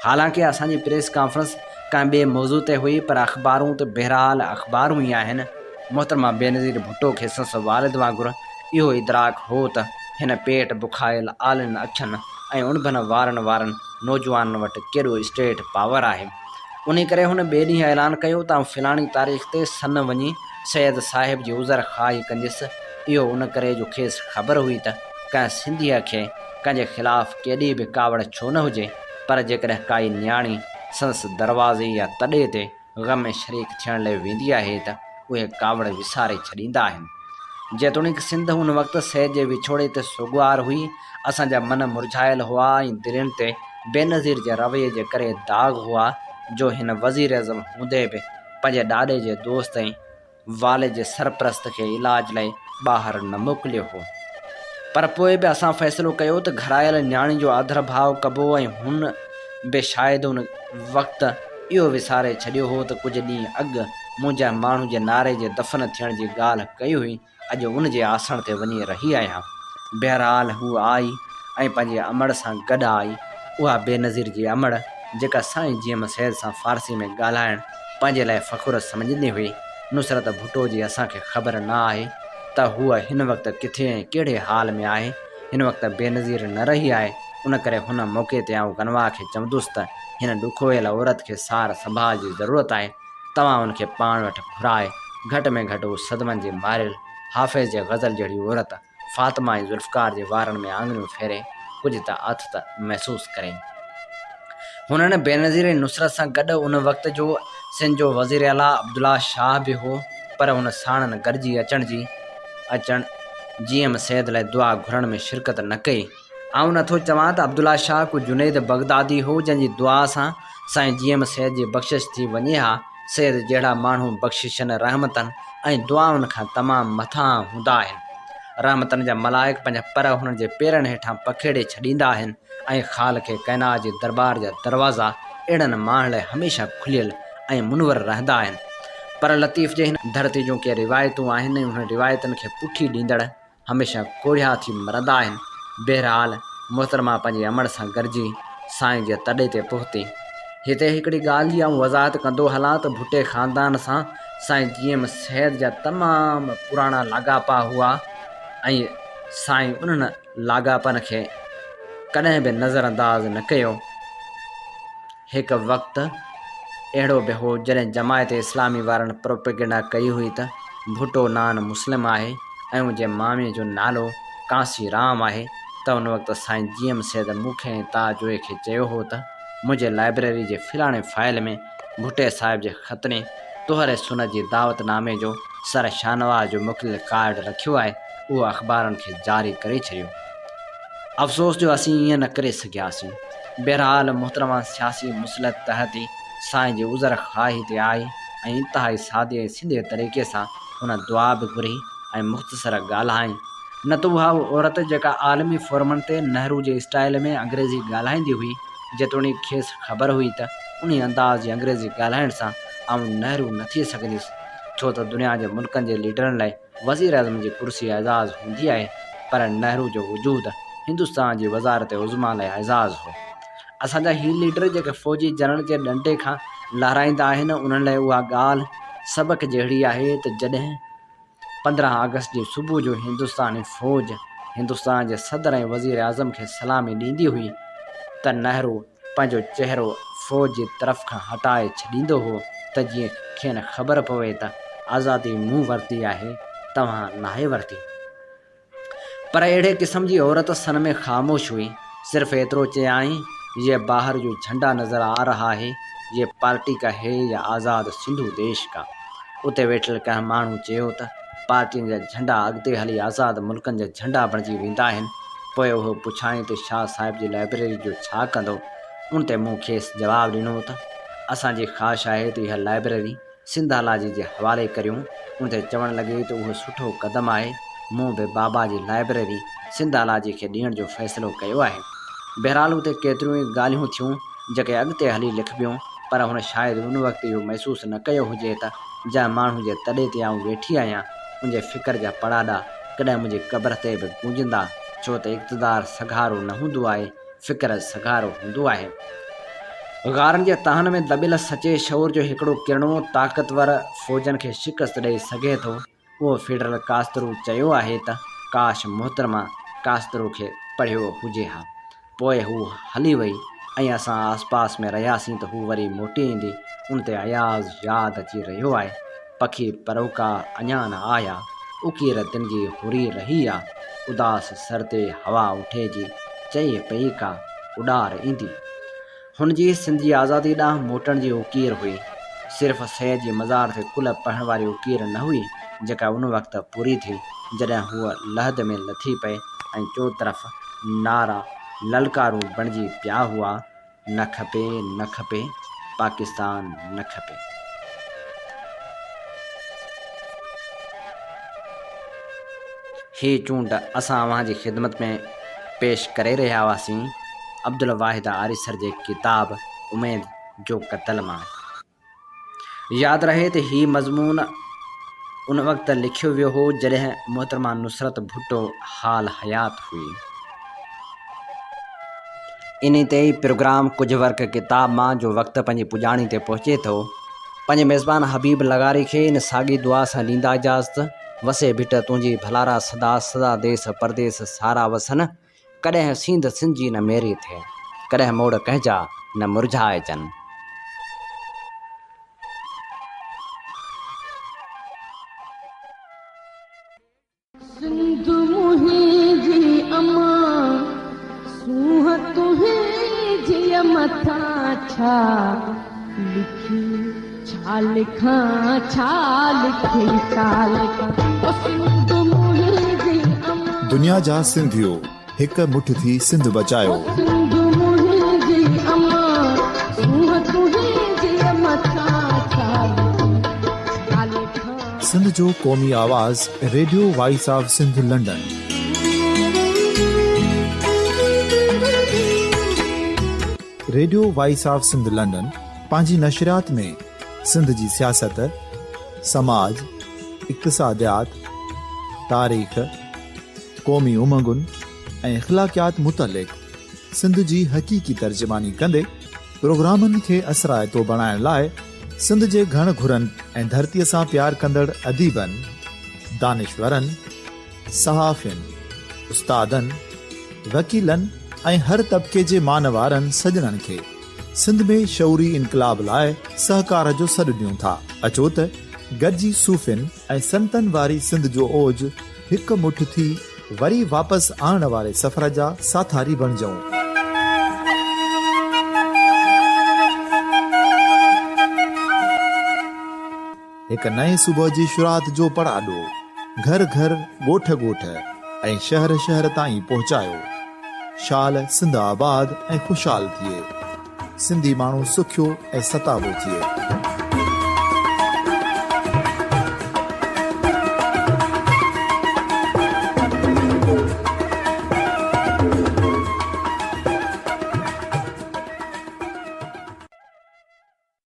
حالانڪه اسان جي پريس ڪانفرنس ڪنهن ٻئي موضوع تي هئي پر اخبارون ته بهرحال اخبارون ئي آهن. محترمه بينظير ڀٽو کي سندس والد وانگر اهو ادراڪ هو ته هن پيٽ بکايل آلين اکين ۽ اڻڀن وارن وارن نوجوانن وٽ ڪيڏو اسٽيٽ پاور آهي. انهي ڪري هن ٻئي ڏينهن اعلان ڪيو ته آئون فلاڻي تاريخ تي سن وڃي سيد صاحب جي عذر خواهي ڪنديس. اهو ان ڪري جو کيس خبر هئي ته ڪنهن سنڌيء کي ڪنهن جي خلاف ڪيڏي به ڪاوڙ ڇو نه هجي پر جيڪڏهن ڪائي نياڻي سندس دروازي يا تڏي تي غم ۾ شريڪ ٿيڻ لئه ويندي آهي ته اهي ڪاوڙ وساري ڇڏيندا آهن. جيتوڻيڪ سنڌ ان وقت سيد جي وڇوڙي تي سوڳوار هئي، اسان جا من مرجهايل هئا ۽ دلين تي بينظير جي رويي جي ڪري داغ هئا جو هن وزيراعظم هوندي به پنهنجي ڏاڏي جي دوست ۽ والد جي سرپرست کي علاج لاء ٻاهر نه موڪليو هو. پر پوء به اسان فيصلو ڪيو ته گهرايل نياڻي جو آڌر ڀاء ڪبو ۽ هن به شايد ان وقت اهو وساري ڇڏيو هو ته ڪجهه ڏينهن اڳ مون جنهن ماڻهو جي ناري جي دفن ٿيڻ جي ڳالهه ڪئي هئي، اڄ ان جي آسڻ تي وڃي رهي آهيان. بهرحال هوء آئي ۽ پنهنجي امڙ سان گڏ آئي. اها بينظير جي امڙ، جيڪا سائين جي ايم سيد سان فارسي ۾ ڳالهائڻ پنهنجي لاء فخر سمجهندي هئي. نصرت ڀٽو جي اسان کي خبر نه آهي ته هوء هن وقت ڪٿي ۽ ڪهڙي حال ۾ آهي. هن وقت بينظير نه رهي آهي، ان ڪري هن موقعي تي آئون غنوا کي چوندس ته هن ڏکويل عورت کي سار سنڀال جي ضرورت آهي. توهان ان کي پاڻ وٽ گهرائي گهٽ ۾ گهٽ هو صدمن جي ماريل حافظ جي غزل جهڙي عورت فاطمه ۽ ذوالفقار جي وارن ۾ آڱريون ڦيري ڪجهه ته آٿت محسوس ڪري. هنن بينظير ۽ نصرت سان گڏ ان وقت جو سنڌ جو وزيراعليٰ عبدالله شاهه به هو پر هن ساڻن گڏجي اچڻ جي اچڻ جي ايم سيد لاء دعا گهرڻ ۾ شرڪت نه ڪئي. آئون نه ٿو چوان ته عبدالله شاهه ڪو جنيد بغدادي هو جنهن جي دعا سان سائين جي ايم سيد جي بخشش ٿي وڃي ها. سيد جهڙا ماڻهو بخششن، رحمتن ۽ دعائن کان تمام مٿانهان هوندا آهن. رحمتن جا ملائڪ پنهنجا پر هنن جي پيرن هيٺان پکيڙي ڇڏيندا آهن ۽ خالق ڪائنات جي درٻار جا دروازا اهڙن ماڻهن لاء هميشه کليل ۽ منور رهندا آهن. پر لطيف جي هن ڌرتي جون ڪي روايتون آهن ۽ انهن روايتن کي پٺي ڏيندڙ هميشه ڪوڙهيا ٿي مرندا آهن. بهرحال محترمه پنهنجي امڙ سان گڏجي سائين جي تڏي تي پهتي. هتي هڪڙي ڳالهه جي آئون وضاحت ڪندو هلان ته ڀٽي خاندان سان سائين جي ايم سيد جا تمام پراڻا لاڳاپا هئا ۽ سائين انهن لاڳاپن کي ڪڏهن به نظرانداز نه ڪيو. هڪ وقت اهڙو به هو جڏهن جماعت اسلامي وارن پروپيگنڊا ڪئي هئي ته ڀٽو نان مسلم آهي ۽ ان جي مامي جو نالو ڪانسي رام آهي ته ان وقت سائين جي ايم سيد مون کي ۽ تاج جوئي کي چيو هو ته منهنجي لائبريري جي فلاڻي فائل ۾ ڀٽي صاحب جي ختني طهر سنت جي دعوت نامي جو سر شاهنواز جو موڪليل ڪارڊ رکيو آهي اهو اخبارن کي جاري ڪري ڇڏيو. افسوس جو اسين ائين نه ڪري سگهياسين. بهرحال محترمه سياسي مصلحت تحت ئي سائين جي عذر خواهي تي آئي ۽ انتهائي سادي ۽ سڌي طريقي سان هن دعا به گهري ۽ مختصر ڳالهائين. نه ته اها عورت جيڪا عالمي فورمن تي نهرو جي اسٽائيل ۾ انگريزي ڳالهائيندي هئي، جيتوڻيڪ کيس خبر هئي ته انهي انداز جي انگريزي ڳالهائڻ سان آئون نهرو نه ٿي سگهنديس، ڇو ته دنيا جي ملڪن جي ليڊرن لاء وزيراعظم جي ڪرسي اعزاز هوندي آهي پر نهرو جو وجود هندستان جي وزارت عظميٰ لاء اعزاز هو. اسان جا هي ليڊر جيڪي فوجي جنرل جي ڏنڊي کان لهرائيندا آهن انهن لاء اها ڳالهه سبق جهڙي آهي ته جڏهن 15 آگسٽ جي صبح جو هندستاني فوج هندستان جي صدر ۽ وزيراعظم کي سلامي ڏيندي هئي ته نهرو پنهنجو چهرو فوج جي طرف کان هٽائي ڇڏيندو هو ته جيئن کين خبر پوي ته آزادي مون ورتي آهي، توهان ناهي ورتي. پر اهڙي قسم جي عورت سن ۾ خاموش هئي. صرف ايترو چيائين، يه باهر جو جهنڊا نظر آ رها هي، يه پارٽي ڪا هي يا آزاد سنڌو ديش ڪا؟ اتي ويٺل ڪنهن ماڻهو چيو ته پارٽين جا جهنڊا اڳتي هلي آزاد ملڪن جا جهنڊا بڻجي ويندا آهن. پوء اهو پڇيائين ته شاهه صاحب جي لائبريري جو ڇا ڪندو؟ ان تي مون کيس جواب ڏنو ته اسان جي خواهش آهي ته اها لائبريري سنڌالاجي جي حوالي ڪريون. ان تي چوڻ لڳي ته اهو سٺو قدم آهي، مون به بابا جي لائبريري سنڌالاجي کي ڏيڻ جو فيصلو ڪيو آهي. بهرحال اتي ڪيتريون ئي ڳالهيون ٿيون، جيڪي اڳتي هلي لکبيون، پر هن شايد ان وقت اهو محسوس نه ڪيو هجي ته جنهن ماڻهو جي تڏي تي آئون ويٺي آهيان، ان جي فڪر جا پڙاڏا ڪڏهن منهنجي قبر تي به گونجندا، ڇو ته اقتدار سگهارو نه هوندو آهي، فڪر سگهارو هوندو آهي. غارن جي تهن ۾ دٻيل سچي شعور جو هڪڙو ڪرڻو طاقتور فوجن کي شڪست ڏئي سگهي ٿو، اهو فيڊرل ڪاسترو چيو آهي ته ڪاش محترمه ڪاسترو کي پڙهيو هجي ها. پوء هوء هلي وئي ۽ اسان آسپاس ۾ رهياسين ته هوء وري موٽي ايندي، ان تي اياز ياد اچي رهيو آهي. پکي پروڪا اڃا نه آيا، اڪير تن جي هري رهي آ، اداس سر تي هوا اٺي جي چئي پئي ڪا اڏار ايندي. هن جي سنڌ جي آزادي ڏانهن موٽڻ جي اڪير هئي. صرف سيد جي مزار تي قل پڙهڻ واري اڪير نه هئي، جيڪا ان وقت پوري ٿي، جڏهن هوء لحد ۾ لٿي پئي ۽ چوطرف نعرا للڪارون بڻجي پيا هئا، نه کپي، نه کپي، پاڪستان نه کپي. هي چونڊ اسان اوهان جي خدمت ۾ پيش ڪري رهيا هئاسين عبدالواحد آريسر جي ڪتاب اميد جو قتل مان. ياد رهي ته هي مضمون ان وقت لکيو ويو هو جڏهن محترمه نصرت ڀٽو حال حيات هئي. انهي تي ئي پروگرام ڪجهه ورق ڪتاب مان جو وقت پنهنجي پڄاڻي تي پهچي ٿو. پنهنجي ميزبان حبيب لغاري کي ان ساڳي دعا سان ڏيندا اجازت، وسي ڀٽ تنهنجي ڀلارا سدا سدا ديس پرديس سارا وسن، ڪڏهن سينڌ سنجي نه ميري ٿئي، ڪڏهن موڙ ڪنهن جا نه مرجهائجن. سنڌ منهنجي امان، سونهن تنهنجيء مٿان ڇا لکي ڇا لکان، ڇا لکي ڇا لکان، او سنڌ منهنجي امان. دنيا جا سنڌيو هڪ مٺ ٿي سنڌ بچايو. او سنڌ منهنجي امان، سونهن تنهنجيء مٿان ڇا لکي ڇا لکان. سنڌ جو قومي آواز radio voice of Sindh London. Radio voice of Sindh London پنهنجي نشريات ۾ سنڌ جي سياست، سماج، اقتصاديات، تاريخ، قومي امنگن ۽ اخلاقيات متعلق سنڌ جي حقيقي ترجماني ڪندي پروگرامن کي اثرائتو بڻائڻ لاء سنڌ جي گهڻ گهرن ۽ ڌرتيء سان پيار ڪندڙ اديبن، دانشورن، صحافين، استادن، وڪيلن ۽ هر طبقي جي مان وارن سڄڻن کي سنڌ ۾ شعوري انقلاب لاء سهڪار جو سڏ ڏيون ٿا. اچو ته گڏجي صوفين ۽ سنتن واري سنڌ جو اوج هڪ مٺ ٿي وري واپس آڻڻ واري سفر جا ساٿاري بڻجون. هڪ نئين صبح جي شروعات جو پڙاڏو گهر گهر، ڳوٺ ڳوٺ ۽ شهر شهر تائين پهچايو. شال سنڌ آباد ۽ خوشحال ٿئي. سنڌي ماڻهو سکيو ۽ ستابو ٿئي.